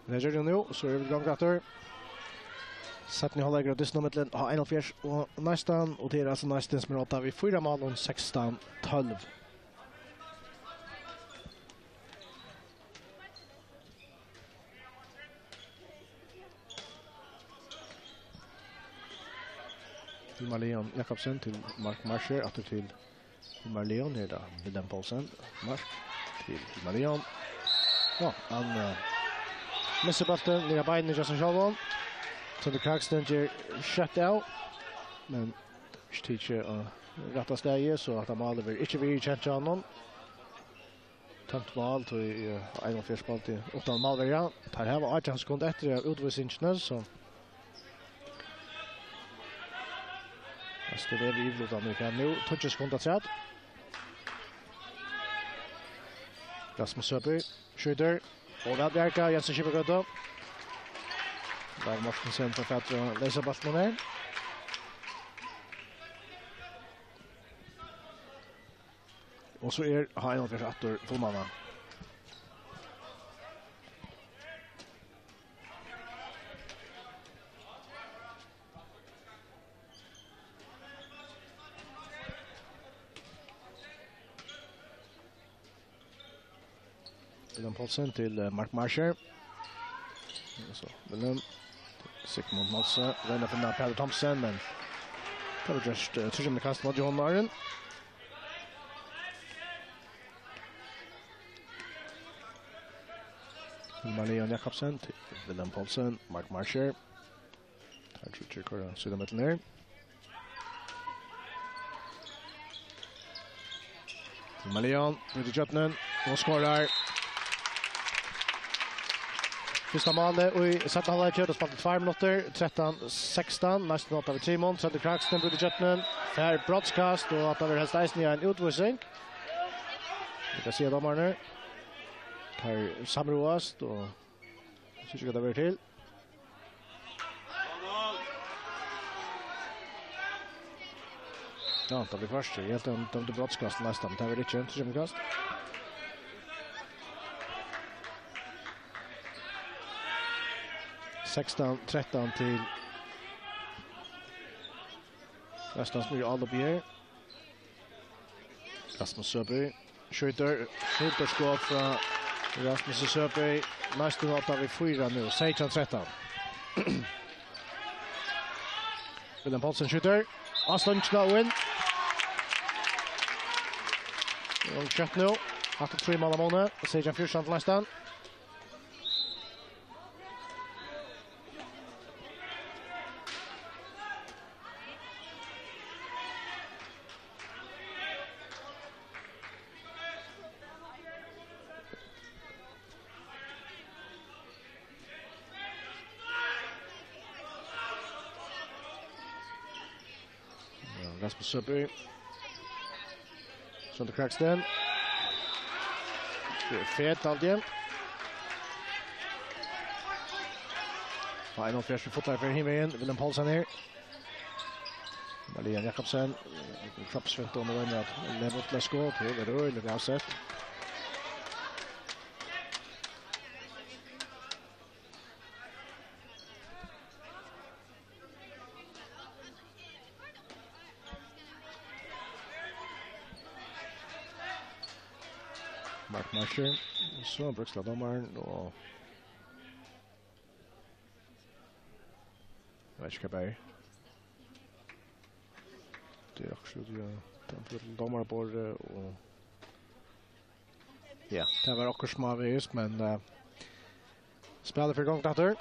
Men tað ger hon nú, so eru vit í gongd aftur. Seinni hálvleikur av dystinum millum H einogfjøruti og Neistan, og tað er altso Neistin sum er á odda við fýra málum, sekstan tólv. Hilmar Leon Jakobsen til Mark Marsher, aftur til Hilmar Leon, her er tað William Poulsen. Mark til Hilmar Leon. Ja, hann, eh, missir bóltin, niður á beinini hjá sær sjálvum. Tróndur Kragh stendur skjótt av, men ikki tikið á rætta staði, so at hann málið verður ikki viðurkent hjá honum. Tømt mál, tí, eh, einogfjøruti spældi uttan málverja. Teir hava átjan sekund eftir av útvísingini, so næstu verður yvirlutan í hvat nú, tíggju sekund afturat. Rasmus Søby skjýtur, og væl bjargað, Jensen skipar gøtu. David Mortensen fær fatur á leysa bóltin her. Og so er H einogfjøruti aftur fullmannað. William Poulsen til, eh, Mark Marsher. Og so William. Sigmund Molse. Roynir at finna Pætur Thomsen, men tað var just, eh, tríggja kast móti honum, Aron. Hilmar Leon Jakobsen til William Poulsen, Mark Marsher. Teir tríggir koyra sínámillum her. Hilmar Leon, út í tjørnin og skorar. Fyrsta málið í seinna hálvleiki, tað spældi tveir minuttir, trettan sekstan, Neistin á odda við trimum, Tróndur Kragh stendur út í tjørnin, fær brotskast, og at tað verður helst eisini ein útvísing. Vit kunnu síggja dómararnar. Teir samráðast, og eg síggi ikki hvat tað verður til. Ja, tað bleiv fyrst. Eg helt, hann dømdi brotskast næstan, men tað var ikki, so kemur kast. Sekstan trettan til Neistan, sum er í áloppi her. Rasmus Søby skjýtur. Superskot frá Rasmus Søby. Neistin á odda við fýra nú. Seytjan trettan. William Poulsen skjýtur. Á stongina og inn. Og skjótt nú. Aftur trý mál av Mone. Seytjan fjúrtan til Neistan. Ja, Rasmus Søby. Tróndur Kragh. Tað er feit, alt í einu. Og ein og fyrst fotball fyri hinvegin. William Poulsen her. Maria Jakobsen. Kroppsfint og roynir at leva upp til skot. Tað er øgiliga væl sett. Mark Marsher. So brúkst av dómaran og Veit ikki hvat tað er. Tað er akkurát, ja. Tað er til dómaraborðið og, ja, tað var akkurát smávegis, men, eh, spælið fer í gongd aftur.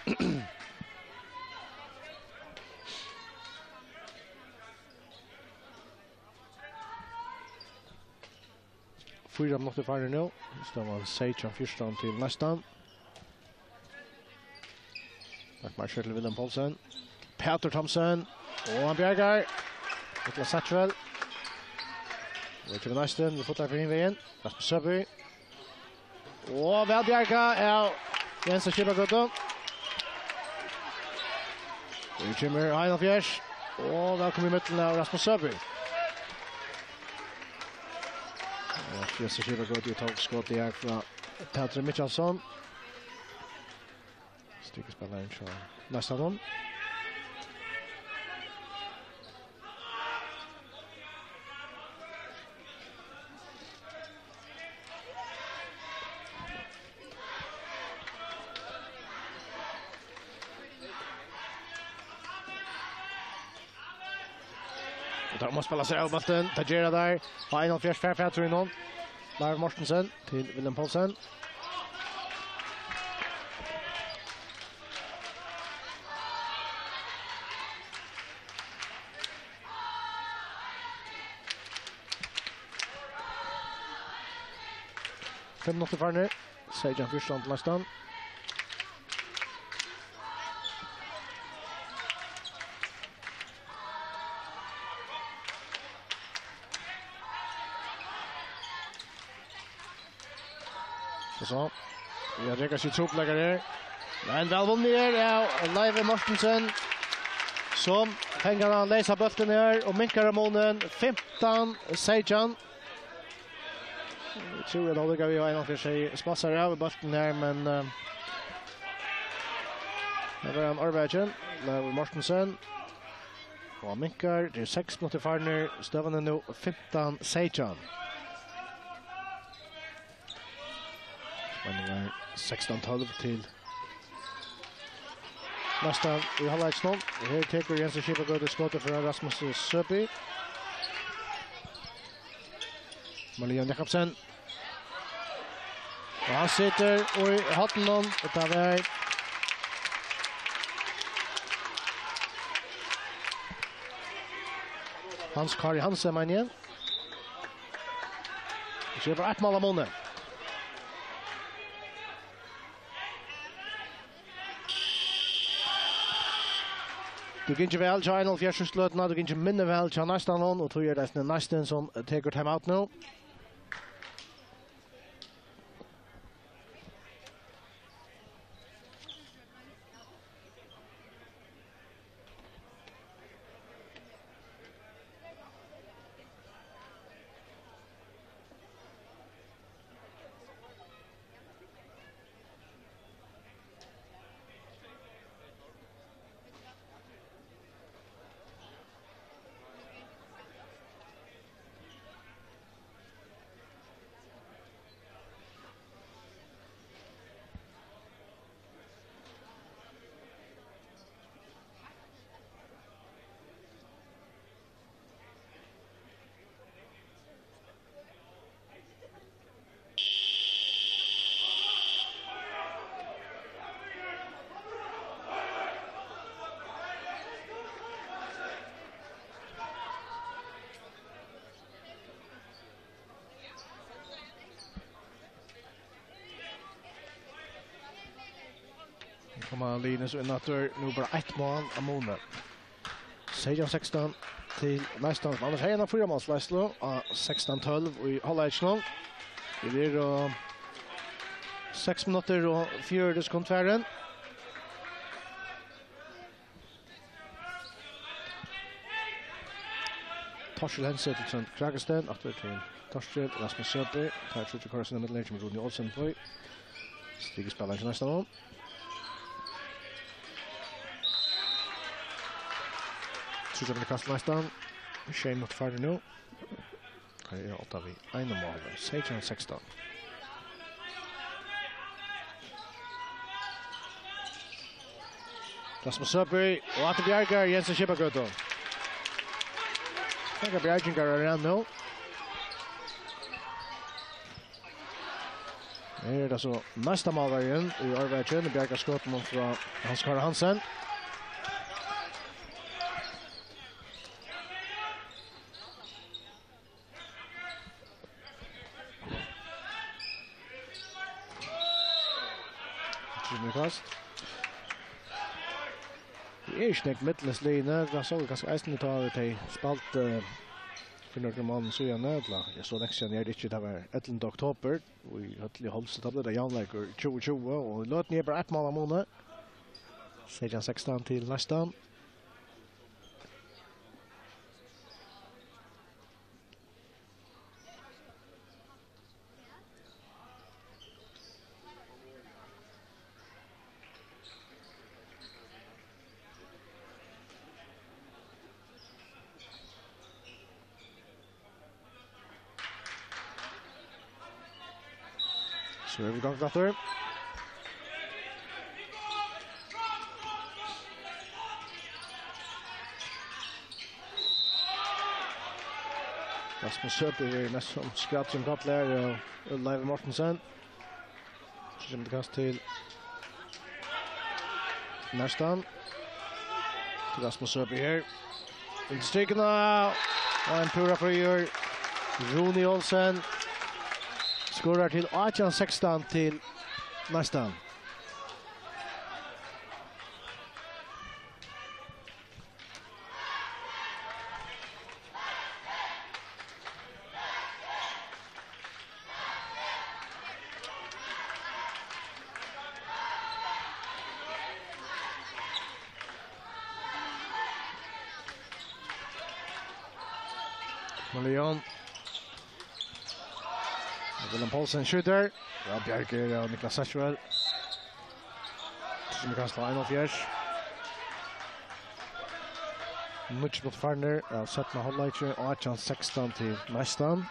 Fýra minuttir farnir nú. Staðan seytjan fjúrtan til næstan. Mark Marshall til William Poulsen. Pætur Thomsen. Og hann bjargar. Niklas Satchwell. Og kemur næstan. Vit fáa fyri hin vegin. Rasmus Søby. Og væl bjargað av Jens Skipagøtu. Her kemur H einogfýrs. Og væl komið í midten av Rasmus Søby. Og Jens Skipagøtu tók skotið her frá Pætri Mikkjalsson. Strikuspælarin hjá næstan. Og teir mugu spæla sær av bóltin. Teir gera tað. H einogfýrs fær fatur í honum. Leif Mortensen til William Poulsen. Fimm minuttir farnir. Seytjan fjúrtan til næstan. So, so. Ja, tað er kanska trupulleikar her. Men væl vunnið her av Leivi Mortensen, sum fangar hann leysa bóltin her og minkar munin fimtan seytjan. Eg trúði, at hann líka við H einogfýrs smassar av bóltin her, men, eh, her var hann árvakin, Leivur Mortensen. Og hann minkar, tað eru seks minuttir farnir, støðan er nú fimtan seytjan. Men nú er sekstan tólv til næstan í hálvleikinum. Og her tekur Jens Skipagøtu skotið frá Rasmus Søby. Marlene Jakobsen. Og hann situr í horninum, og tað er Hans Kari Hansen, meini eg. Tað er bara eitt mál av muni. Tað gekk væl hjá H einogfýrs í sløtuni, tað gekk minni væl hjá Neistan, og tí er tað Neistin sum tekur timeout nú. Koma liðini so inn aftur. Nú bara eitt mál av muni. Seytjan sekstan til Neistan. Annars hevði hann fýra málsleiðslu á sekstan tólv í hálvleikinum. Tað eru seks minuttir og fjøruti sekund farin. Torkil Hentze til Trónd Krákustein, aftur til Torkil, Rasmus Søby, teir tríggir koyra seg inn í midtið, kemur Rúni Olsen uppí. Strikuspælarin til Neistan nú. Tríggjar minuttir kast til Neistan. Sjey minuttir farnir nú. Her er Odda við einum máli. Seytjan sekstan. Rasmus Søby og Atte Bjargar, Jens og Skipagøtu. Nakrar bjargingar á rað nú. Her er tað so næsta málverjin í Árvakri, bjargar skotinum frá Hans Kára Hansen. Tríggj kast. Tað er ikki nógv millum liðini. Tað sóu vit kanska eisini, tá tey spældu, eh, fyri nøkrum mánaðum síðani, ella, ja, so langt síðani er tað ikki, tað var ellivta oktober, og í Høll í Hálsi, tá bleiv tað javnleikur tjúgu tjúgu, og í løtuni er bara eitt mál av muni. Seytjan sekstan til næstan. So er vit í gongd aftur. Rasmus Søby er næstan skratt sum kall her, og Leif Mortensen. So kemur tað kast til næstan. Til Rasmus Søby her. Undir strikuna. Og ein púra fríur. Rúni Olsen skorar til átjan sekstan til næstan. Malé Jón. William Poulsen skjýtur. Ja, bjargað av Niklas Satchwell. Sum er kastað einoghálvfjerðs. Níggju minuttir farnir av seinna hálvleiki, átjan sekstan til næstan.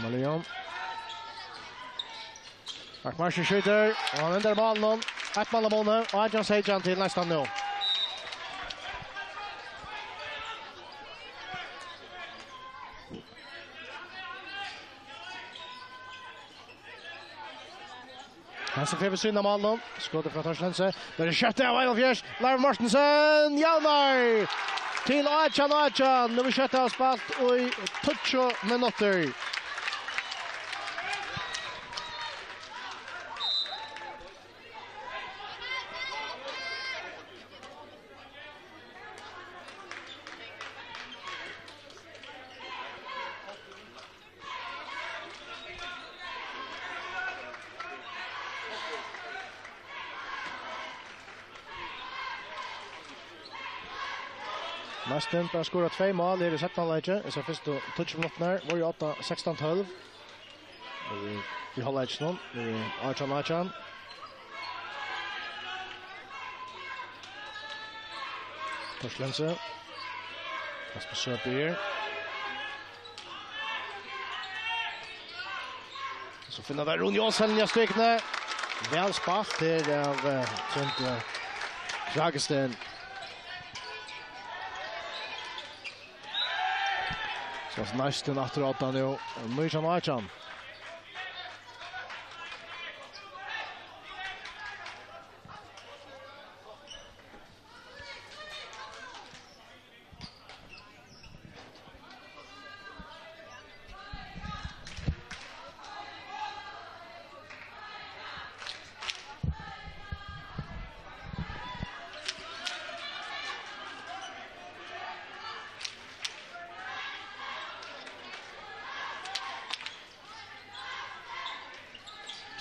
Malé Jón. Mark Martin skjýtur, og hann endar málinum. Eitt mál av muni, og átjan seytjan til næstan nú. Hansen fer við síðuna av málinum. Skotið frá Torstensen. Tað er skjótt av einoghálvfjerðs. Leif Mortensen javnar til átjan átjan. Nú er skjótt av spælt í tíggju minuttir. Martin bara skorar tvey mál her í seinna hálvleiki. Hesar fyrstu tíggju minuttirnar vóru átta sekstan tólv. Í, í hálvleikinum, í átjan átjan. Torstensen. Kasper Søbyr. So finna teir Rúni Olsen í strikuni. Væl spælt her av, eh, Tróndi Kragesten. So næstan aftur á átjan nú. Nítjan átjan.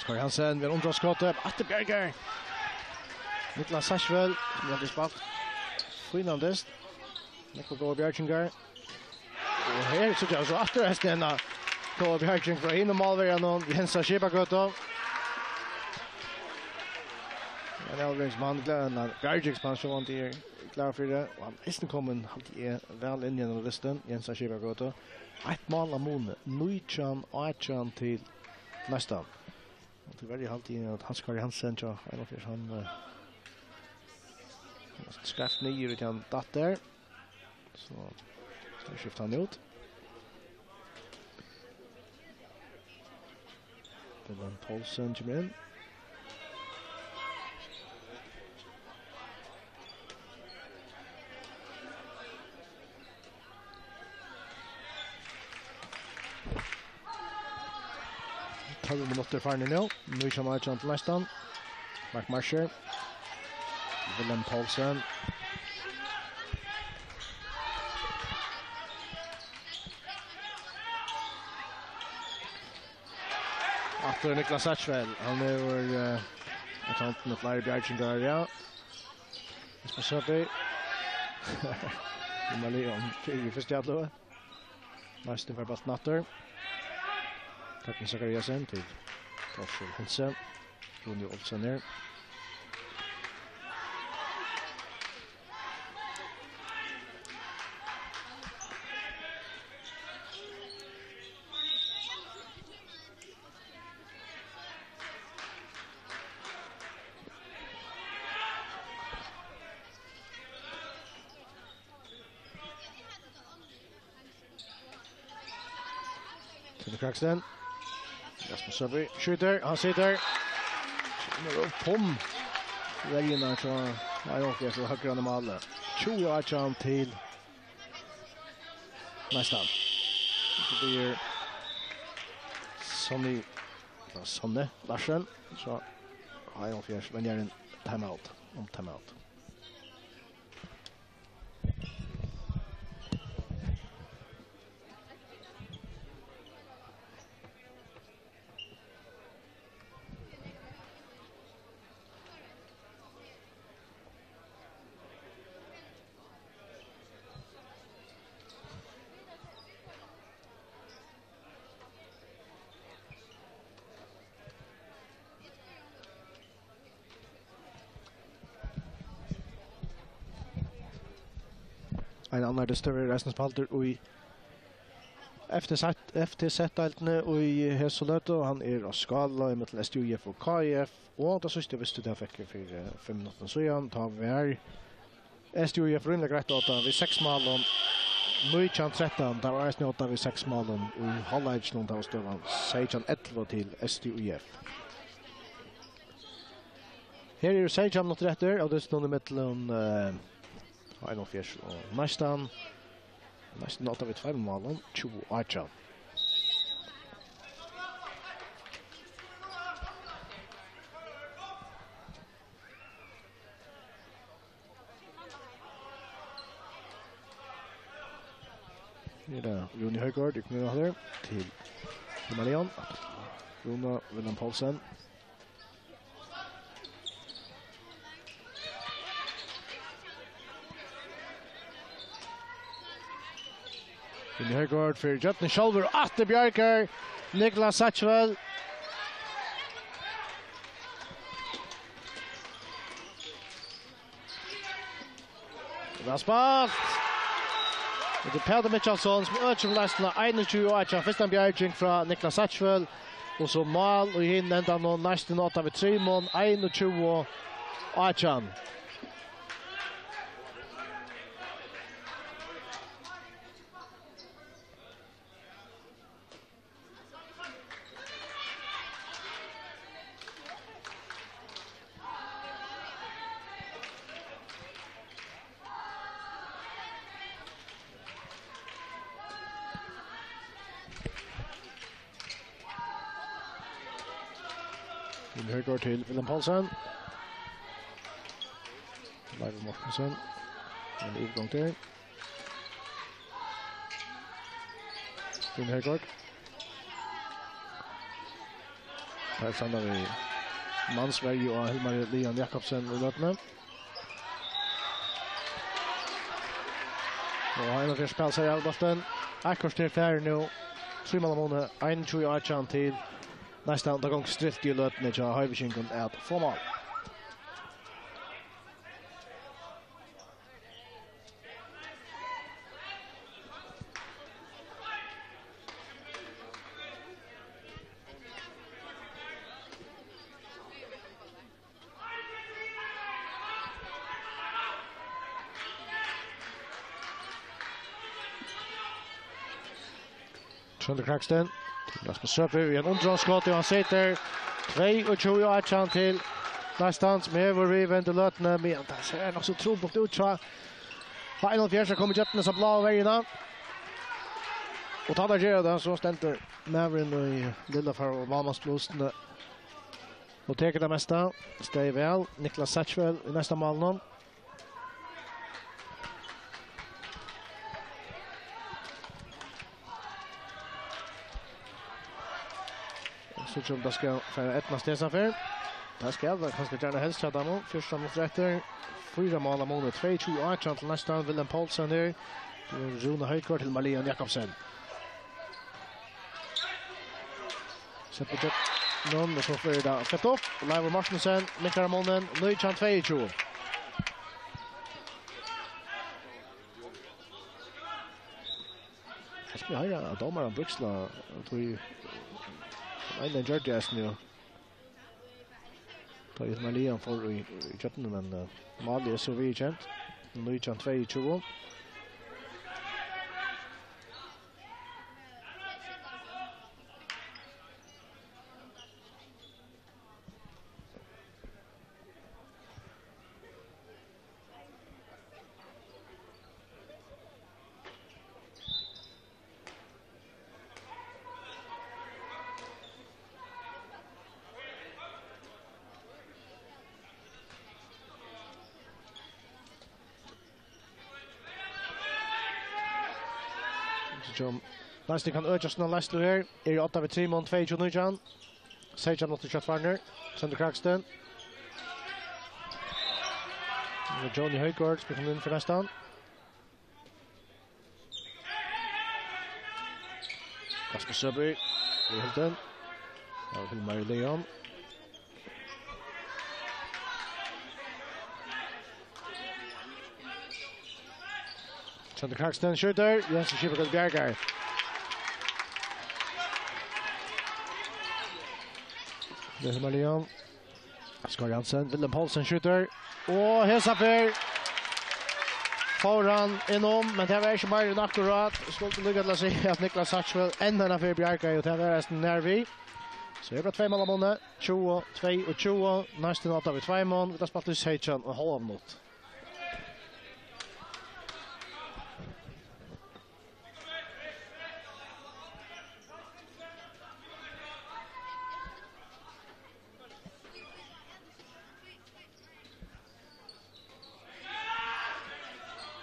Skar Hansen við undirskotið. Atte Bjargar. Niklas Satchwell, sum hevur spælt fínan dyst. Nógvar góðar bjargingar. Og her síggja vit so aftur eisini eina góða bjarging frá hinum málverjanum, Jens á Skipagøtu. Ein avbering sum hann gleðir, ein bjarging sum hann sjálvandi er klár fyri, og hann er eisini komin, haldi eg, væl inn ígjøgnum dystin, Jens á Skipagøtu. Eitt mál av muni, nítjan átjan til neistan. Og tíverri haldi eg, at Hans Kári Hansen, tja, hann er, hann, eh, skeivt niður, og hann datt har. So, so skifti hann út. Dylan Poulsen kemur inn. Tólv minuttir farnir nú. Nítjan átjan til neistan. Mark Marsher. Dylan Poulsen. Aftur Niklas Satchwell. Hann hevur, eh, kantin og fleiri bjargingar, ja. Jesper Søby. Númer Leon, fyri fyrsta atløgu. Næstur fær bóltin aftur. Tøkken Zachariasen til Torkel Hansen. Rúni Olsen her. Tony Kraksten. Rasmus Søby skjýtur, hann situr. Kemur upp um verjuna, so er hann oppe í høgra málið. Tjúgu átjan til neistan. So blívur Sonny, ja, Sonny Larsen. So hevur hann fingið venjarin timeout, um timeout. Ein annar dystur verður eisini spældur í F T Z, F T Z-deildini í hesi løtu, og hann er á skála ímillum S T Ú F og K Í F, og tað síðsta, vistu, tað fekk eg fyri, eh, fimm minuttum síðan, tá var S T Ú F rímiliga greitt á odda við seks málum, nítjan trettan. Tað var eisini á odda við seks málum í hálvleikinum, tá var støðan seytjan ellivu til S T Ú F. Her eru seytjan minuttir eftir, og tað er stundin millum, eh, einoghálvfjerðs og neistan. Neistan á odda við tveimum málum, tjúgu átjan. Her er Rúni Højgaard, í knø her til Marian. Rúna Wilhelm Poulsen. Rúni Højgaard fyri gjøgnum sjálvur. Aftur bjargar Niklas Satchwell. Væl spælt. Hetta er Pætur Mikkjalsson, sum økir um leistina, einogtjúgu átjan. Fyrsta bjarging frá Niklas Satchwell. Og so mál í hinum endanum, næstan á odda við trimum, einogtjúgu átjan. Rúni Højgaard til Wilhelm Poulsen. Leifur Mortensen. Ein yvirgongd her. Rúni Højgaard. Her samlar við mansverju og Hilmar Leon Jakobsen í løtuni. Og Heiðar Fjørð spælir sær av bóltin. Eitt korter fer nú. Trý mál av muni, einogtjúgu átjan til næstan, tað gongur stilt í løtuni hjá Hoyvíkingum at fáa mál. Tróndur Kraksten. Rasmus Søby við eitt undraskot, og hann situr. Tveyogtjúgu átjan til Neistan, sum hevur við vendu løtuni, men tað sær nokk so trupult út hjá H einoghálvfjerðs at koma ígjøgnum hesa bláu verjuna. Og tá teir gera tað, so stendur maðurin í lilla far- og vámansblúsuni og tekur tað mesta. Staðið væl. Niklas Satchwell í næsta málinum. Síggja um tað skal fara at eydnast hesa ferð. Tað skal tað kanska gjarna helst hjá teimum. Fjúrtan minuttir eftir. Fýra mál av muni. Tveyogtjúgu átjan til Neistan. Wilhelm Poulsen her. Rúna Højgaard til Marlian Jakobsen. Sett ígjøgnum, og so fer tað sleppt upp. Leivur Mortensen minkar munin, nítjan tveyogtjúgu. Her skal vit hoyra, at dómarin bríkslar, tí ein gjørdi eisini, jú. Tá Marlian fór í, í gjøgnum, men, eh, málið er so viðurkent. Nítjan tveyogtjúgu. Sum næstan kann økja sína leiðslu her. Er í odda við trimum, tveyogtjúgu nítjan. Seytjan minuttir skjótt farnir. Tróndur Kraksten. Johnny Højgaard, spælir inn fyri Neistan. Rasmus Søby, í hildin. Ja, Hilmar Leon. Tróndur Kraksten skjýtur, Jens Skipakøll bjargar. Hilmar Leon. Skar Jansen, Wilhelm Poulsen skjýtur. Og hesa ferð fór hann inn um, men tað var ikki meir enn akkurát. Skuldi líka til at siga, at Niklas Satchwell enn eina ferð bjargaði, og tað var eisini nær við. So er bara tvey mál av muni, tjúgu tveyogtjúgu, Neistin í odda við tveimum, vit hava spælt í seytjan og hálva minutt.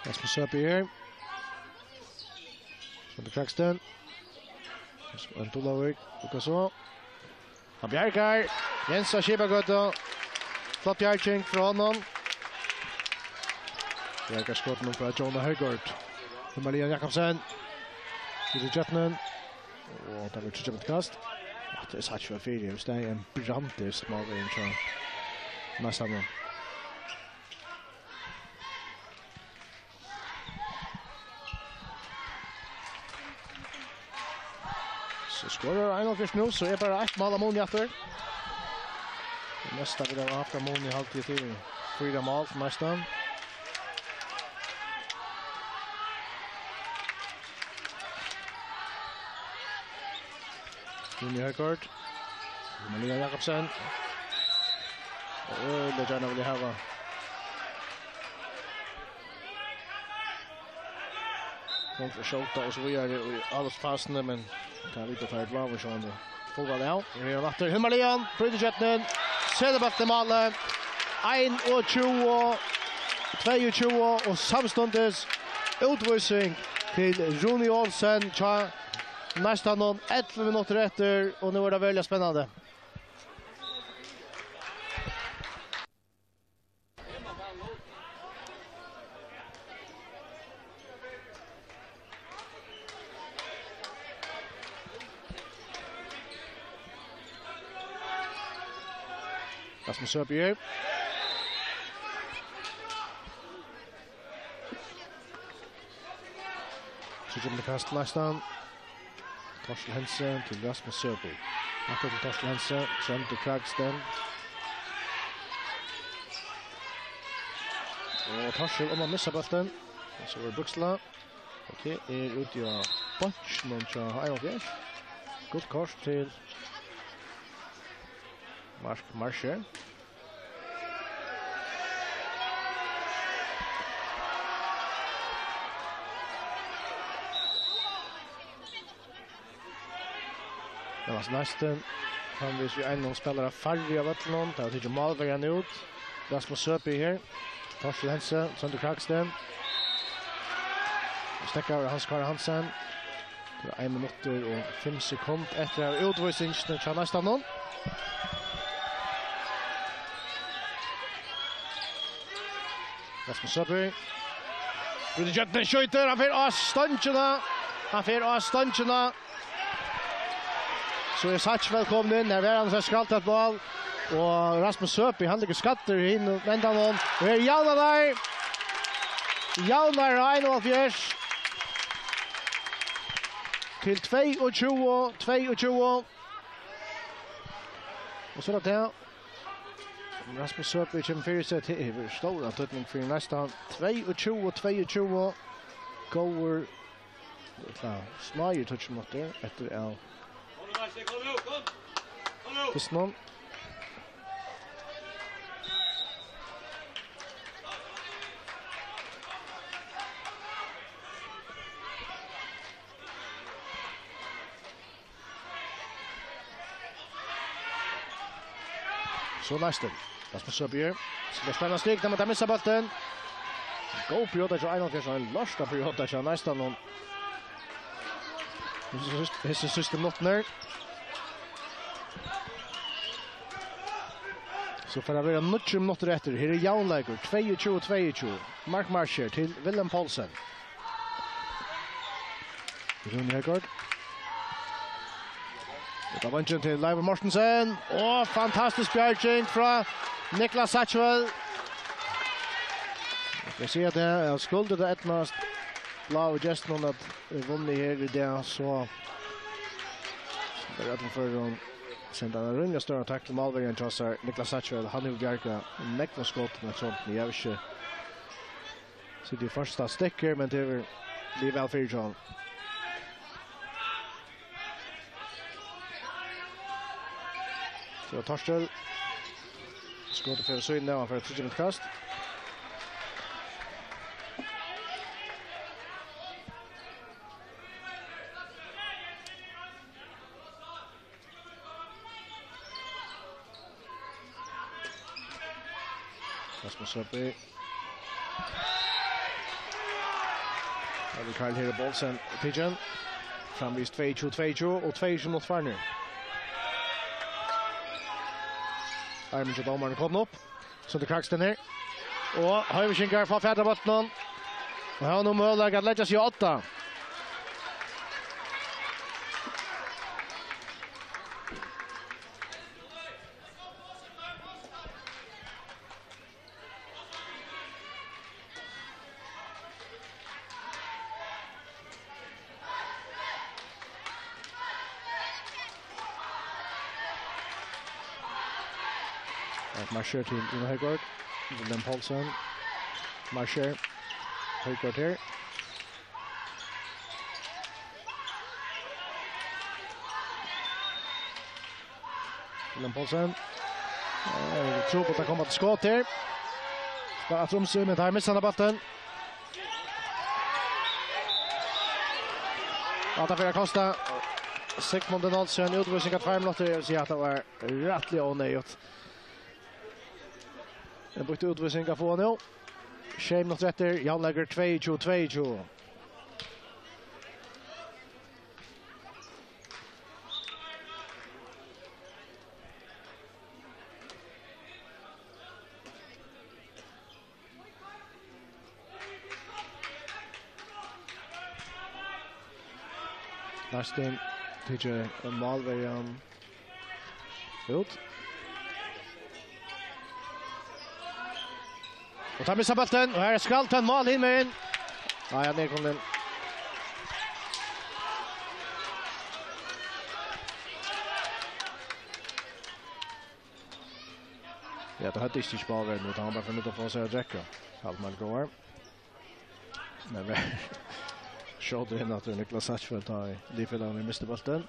Rasmus Søby her. Tróndur Kraksten. Ein Tullavik, lukka so. Hann bjargar. Jens á Skipagøtu. Flott bjarging frá honum. Bjargar skotinum frá Jonah Højgaard. Hilmar Leon Jakobsen. Út í kjøtnin. Og tað verður tríggja minuttir kast. Ja, tað er satt fyri. Hvis tað er ein brand, tað er smávegin, so næstan nú. So skorar H einoghálvfjerðs nú, so er bara eitt mál av muni aftur. Tað mesta vit hava havt av muni, haldi eg, til fýra mál fyri Neistan. Rúni Højgaard. Maria Jakobsen. Og øgiliga gjarna vilja hava. Hon fer skjóta og so víðari í avløpsfasuni, men tað vita teir bláu sjálvandi fullvæl av. Her er hann aftur. Hilmar Leon, brýtur kjøtnin, setir bóltin í málið. Einogtjúgu tveyogtjúgu og samstundis útvísing til Rúni Olsen hjá Neistanum. Ellivu minuttir eftir, og nú er tað veruliga spennandi. Rasmus Søby her. So kemur tað kast til Neistan. Torsten Hansen til Rasmus Søby. Aftur til Torsten Hansen. Tróndur Kraksten. Og Torsten um at missa bóltin. Og so er Buksla. Og tað er úti á beinkinum hjá einoghálvfjerðs. Gult kort til Mark Marcher. Jonas Næsten. Hann vísir einum spælara færri av øllum. Tað var tikið málverjan út. Rasmus Søby her. Torsten Hense, Sønder Kragsten. Steðgaður Hans Kári Hansen. Tað er ein minuttur og fimm sekund eftir av útvísingini hjá Neistanum. Rasmus Søby. Út í gjøgnum, skjýtur, hann fer á stongina. Hann fer á stongina. So er Sach velkomin inn. Her var hann, so skaltar eitt mál. Og Rasmus Søby, hann liggur skaddur í hinum endanum. Og her javnar teir. Javnar á einoghálvfjerðs. Til tveyogtjúgu, tveyogtjúgu. Og so er tað tað. Rasmus Søby kemur fyri seg, tað hevur stóran týdning fyri Neistan. Tveyogtjúgu, tveyogtjúgu. Góður, ella smáir tíggju minuttir eftir av dystinum. So Næstur. Rasmus Søby. Skal spæla stig, men teir missa bóltin. Góð periode hjá einoghálvfjerðs, og ein lorta periode hjá Neistan. Hesi síðstu, hesi síðstu minuttirnar. So fer at vera níggju minuttir eftir. Her er javnleikur. Tveyogtjúgu tveyogtjúgu. Mark Marcher til Willem Poulsen. Rúni Højgaard. Út á vangin til Leiv Mortensen. Og fantastisk bjarging frá Niklas Sætjvel. Eg skal siga tað, at skuldi tað eydnast Bláu Gestunum at vunna her í dag, so er øllum førum senda ein rímiliga stóran takk til málverjan hjá sær, Niklas Sætjvel. Hann hevur bjargað nógv av skotum, men so, eg havi ikki sitið í fyrsta stikk her, men tað hevur blivið væl fyri hjá honum. So Torsten. Skotið fer á síðuna, og hann fær eitt tríggja metra kast. Rasmus Søby. Her er Karl Hera Bolsen tikin. Framvegis tveyogtjúgu tveyogtjúgu og tveyogtjúgu minuttir farnir. Armin hjá dómaranum komin upp. Sønder Kragsten her. Og Hoyvíkingar fáa fatur á bóltinum. Og hava nú møguleika at leggja seg á odda. Marcher til Rúna Højgaard. Willem Poulsen. Marcher. Højgaard her. Willem Poulsen. Eh, trupult at koma til skot her. Bara Tromsø, men teir missa hann av bóltin. Hatta fer at kosta Sigmund Olsen útvísing av tveir minuttir. Eg vil siga at tað var rættiliga óneyðugt. Ein býtt útvísing at fáa nú. Sjey minuttir eftir, javnleikur tveyogtjúgu tveyogtjúgu. Næstin tekur málverjan út. Og teir missa bóltin, og her er skralt til mál hinumegin. Nei, hann er komin inn. Ja, tað høvdu ikki spáð vel, men hann var bara fornøgdur at fáa sær at drekka. Alt man går. Men vel. Skjótur inn aftur, Niklas Satchfeldt, tá ið liðfelagarnir mistu bóltin.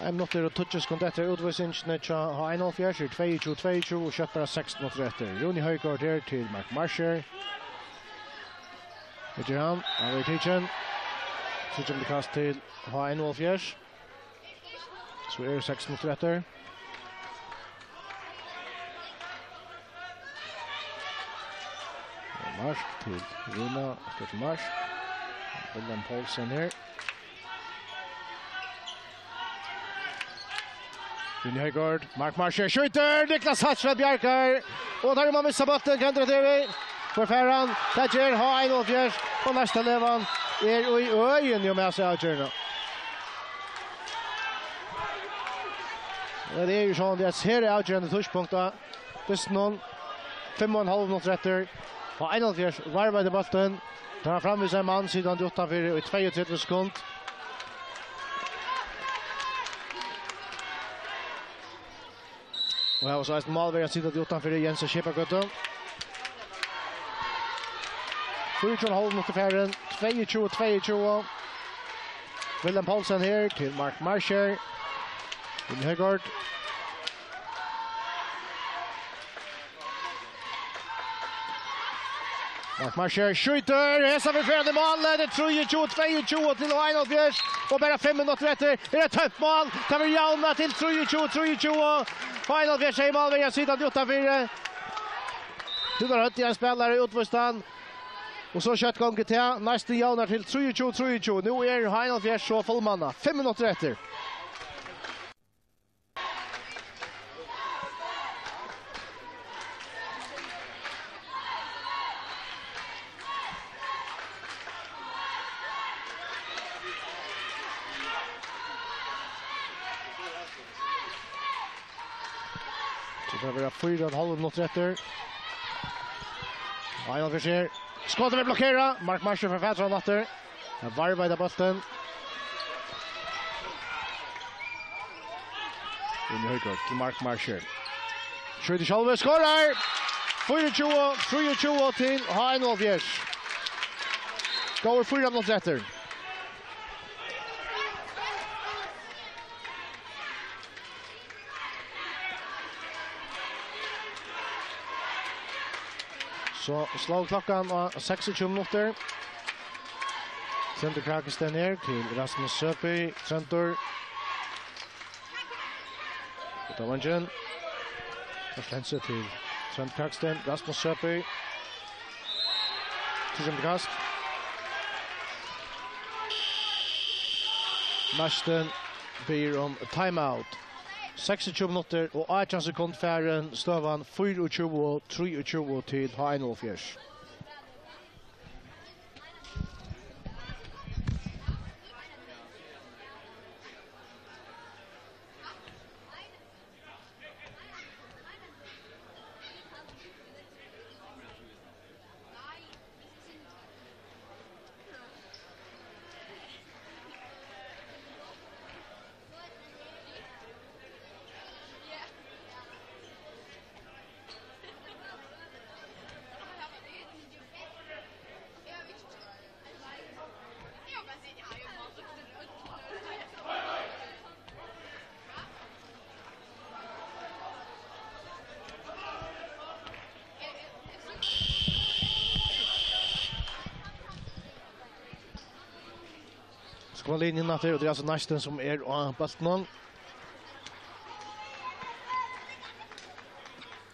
Ein minuttur og tíggju sekund eftir útvísingini hjá H einoghalvfjerðs, er tveyogtjúgu tveyogtjúgu og skjótt bara seks minuttir eftir. Rúni Højgaard her til Mark Marcher. Hetta er hann, hann verður tikin. So kemur tað kast til H einoghalvfjerðs. So eru seks minuttir eftir. Mark til Rúna, aftur til Mark. William Poulsen her. Rúni Højgaard, Mark Marcher skjýtur, Niklas Hatchfeldt bjargar. Og tá er man missa bóltin, hvat hendir her? Hvar fer hann? Tað ger H einoghalvfjerðs, og næsta levan er í øðini um eg sær avgerðina. Ja, tað er jú soleiðis, at her er avgerandi tíðspunkt, tá dystin, fimm og ein hálv minuttur eftir. H einoghalvfjerðs varvar bóltin. Tá er framvegis ein mann sitandi uttanfyri í tveyogtretivu sekund. Og her var so eisini málverjan sitandi uttanfyri, Jens á Skipagøtu. Fýraogtjúgu og ein hálv minuttur farin, tveyogtjúgu tveyogtjúgu. William Poulsen her til Mark Marcher. Rúni Højgaard. Mark Marcher skjýtur, hesa ferð fer hann í mál, tað er trýogtjúgu tveyogtjúgu til H einoghalvfjerðs, og bara fimm minuttir eftir, er tað tømt mál, tað verður javnað til trýogtjúgu trýogtjúgu, H einoghalvfjerðs hevði málverjan sitandi uttanfyri. Nú var høvdið ein spælara útvístan, og so skjótt gongur tað, næstan javnar til trýogtjúgu trýogtjúgu, nú er H einoghalvfjerðs so fullmannað, fimm minuttir eftir. So tað verða fýra og ein hálv minuttur eftir. Einhallur fer. Skotið verður blokkerað. Mark Marcher fær fatur á hann aftur. Hann varvar í bóltin. Rúni Højgaard til Mark Marcher. Skjýtur sjálvur, skorar! Fýraogtjúgu trýogtjúgu til H einoghalvfjerðs. Góðar fýra minuttir eftir. So sló klokkan á seksogtjúgu minuttir. Tróndur Krakestein her til Rasmus Søby. Tróndur. Út á vangin. Først hensi til Trónd Krakestein. Rasmus Søby. Tíggjunda kast. Næstin biður um timeout. Seksogtjúgu minuttir og átjan sekund farin. Støðan fýraogtjúgu trýogtjúgu til H einoghalvfjerðs. Skoralinjan aftur, og tað er altso Næstin sum er á bóltinum.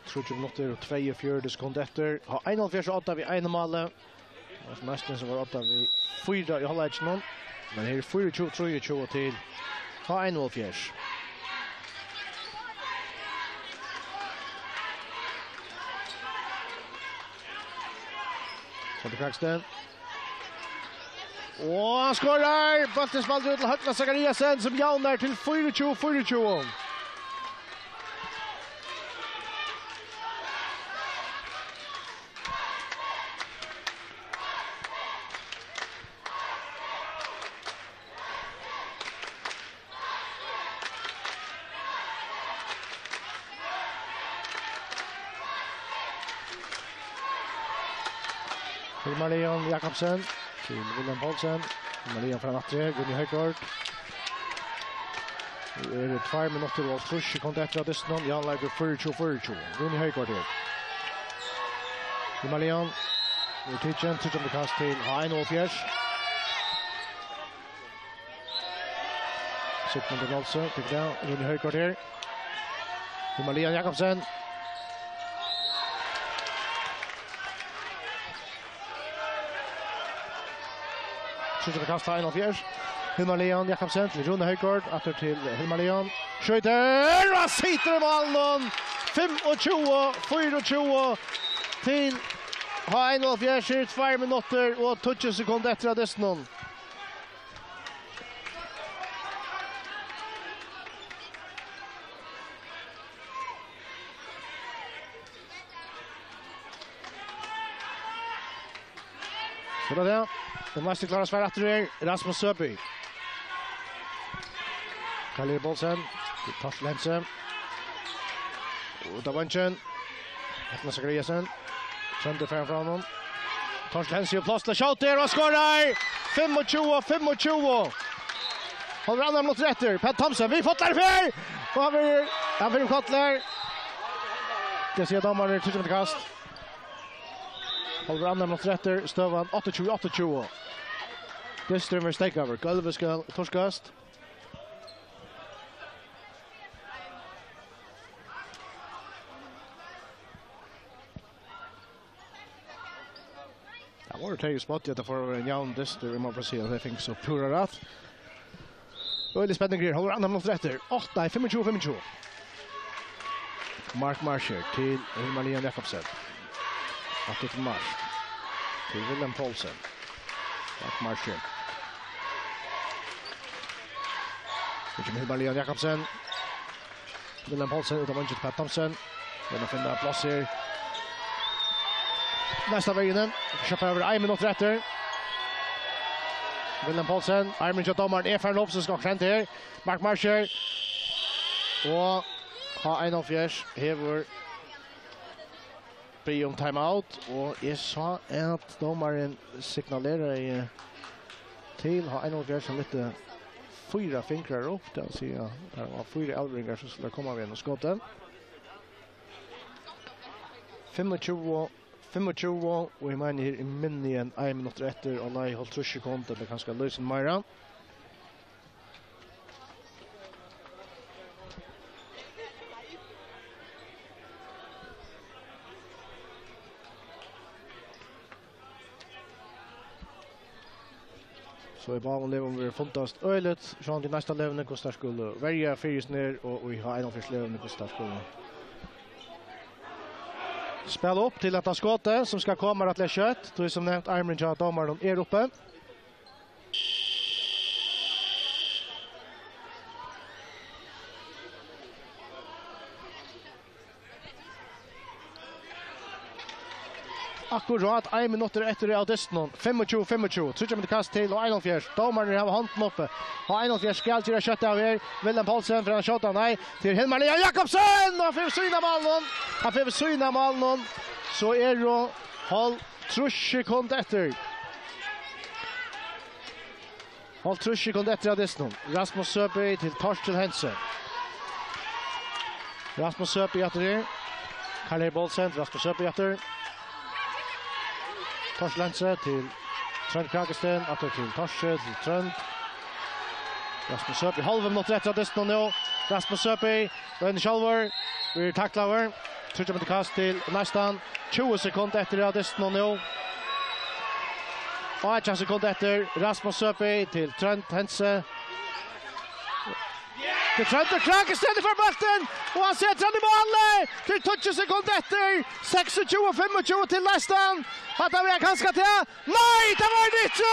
Tríggjar minuttir og tveyogfjøruti sekund eftir. H einoghalvfjerðs á odda við einum máli. Og Næstin sum var á odda við fýra í hálvleikinum. Men her er fýraogtjúgu trýogtjúgu til H einoghalvfjerðs. Tróndur Krakestein. Og hann skorar! Bólturin spældur út til Høgna Zachariasen, sum javnar til fýraogtjúgu fýraogtjúgu. Hilma Leon Jakobsen til William Poulsen. Hilma Leon fram aftur her, Rúni Højgaard. Nú eru tveir minuttir og hálvtrýss sekund eftir av dystinum. Javnleikur fýraogtjúgu fýraogtjúgu. Rúni Højgaard her. Hilma Leon. Nú er tikin, tríggjandi kast til H einoghalvfjerðs. Sigmundur Nolsøe, tekur tað. Rúni Højgaard her. Hilma Leon Jakobsen. Tríggjandi kast, H einoghalvfjerðs. Hilma Leon Jakobsen til Rúna Højgaard, aftur til Hilma Leon. Skjýtur, og hann situr í málinum. Fimmogtjúgu fýraogtjúgu til H einoghalvfjerðs, eru tveir minuttir og tíggju sekund eftir av dystinum. So er tað. Den næsti klárar seg aftur her, Rasmus Søby. Karl Erik Poulsen, til Torsten Hense. Út av beinkin. Etna Zachariasen. Tróndur fer frá honum. Torsten Hense, pláss til at skjóta her og skorar! Fimmogtjúgu fimmogtjúgu. Hálvur annar minuttur eftir. Pat Thomsen, við fullari ferð! Og hann verður, hann verður um kollar. Tað sigur dómarin, tríggjandi kast. Hálvur annar minuttur eftir, støðan áttaogtjúgu áttaogtjúgu. Dysturin verður steðgaður. Gólvið skal turkast. Tað vóru tey, ið spáddu, at tað fór at vera ein javn dystur, eg má bara siga, at tey fingu so púra rætt. Øgiligur spenningur her, hálvur annar minuttur eftir. Átta, nei, fimmogtjúgu fimmogtjúgu. Mark Marcher til Hilmar Leon Jakobsen. Aftur til Mark. Til Wilhelm Poulsen. Mark Marcher. Nú kemur Hilmar Leon Jakobsen. Wilhelm Poulsen út av beinkin til Pat Thomsen. Vil hann finna pláss her? Næsta vegin. Skjótt, har er ein minuttur eftir. Wilhelm Poulsen, armurin hjá dómaranum er farin upp, so skal henda her. Mark Marcher. Og H einoghalvfjerðs hevur biðið um timeout, og eg sá at dómarin signaleraði til H einoghalvfjerðs, hann lyfti fýra fingrar upp, tað vil siga, har var fýra avleveringar sum skuldu koma við einum skoti. Fimmogtjúgu fimmogtjúgu, og eg meini, her er minni enn ein minuttur eftir, og nei, hálvtrýss sekund, ella kanska lítið meira. So í báðum legum verður fundast øgiligt, sjálvandi í næsta leguni, hvussu teir skulu verja fyri seg her, og í H einoghalvfjerðs leguni, hvussu teir skulu spæla upp til hetta skotið, sum skal koma rættiliga skjótt, tí sum nevnt, armurin hjá dómaranum er uppi. Akkurát ein minuttur eftir av dystinum. Fimmogtjúgu fimmogtjúgu. Tríggjar minuttir kast til og einoghálvfjerðs. Dómararnir hava hondina uppi. Og einoghálvfjerðs skal gera skjótt av her. Wilhelm Poulsen, fer hann at skjóta? Nei. Til Hilmar Leon Jakobsen! Og hann fer við síðuna av málinum. Hann fer við síðuna av málinum. So eru hálvtrýss sekund eftir. Hálvtrýss sekund eftir av dystinum. Rasmus Søby til Torsten Hense. Rasmus Søby aftur her. Karl Erik Poulsen, Rasmus Søby aftur. Torsten Hense til Trond Kragesten, aftur til Torsten, til Trond. Rasmus Søby, hálvur minuttur eftir av dystinum nú. Rasmus Søby, roynir sjálvur, verður taklaður. Tríggjar minuttir kast til næstan. Tjúgu sekund eftir av dystinum nú. Átjan sekund eftir. Rasmus Søby til Trond Hense. Til Trond, og Kragesten fær bóltin, og hann setir hann í málið. Til tíggju sekund eftir. Seksogtjúgu fimmogtjúgu til næstan. Hatta var kanska tað. Nei, tað var tað ikki!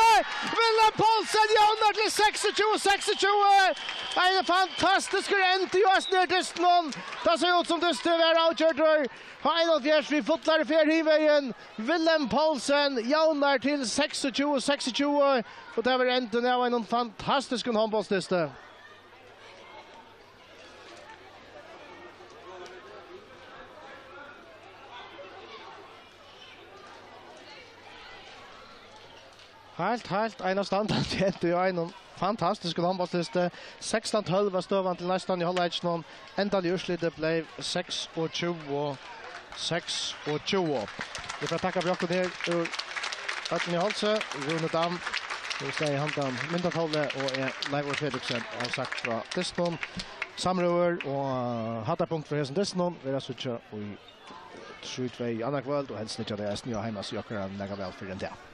Wilhelm Poulsen javnar til seksogtjúgu seksogtjúgu. Ein fantastiskur endi í eisini her dystinum. Tað sær út sum dysturin var avgjørdur. H einoghálvfjerðs við fullari ferð hin vegin. Wilhelm Poulsen javnar til seksogtjúgu seksogtjúgu. Og tað var endin av einum fantastiskum hondbóltsdysti. Heilt, heilt einastandandi endur í einum fantastiskum hondbóltsdysti. Sekstan tólv var støðan til næstan í hálvleikinum. Endaliga úrslitið bleiv seksogtjúgu seksogtjúgu. Vit fara at takka fyri okkum her úr Høllini í Hálsi. Rúni Dam, Rúni Dam handan myndatólið, og eg, Leivur Fredriksen, havi sagt frá dystinum. Samrøður og hæddarpunkt fyri hesum dystinum verða at síggja í trý tvey annað kvøld, og helst liggja tey eisini á heimasíðu okkara nakað væl fyrr enn tað.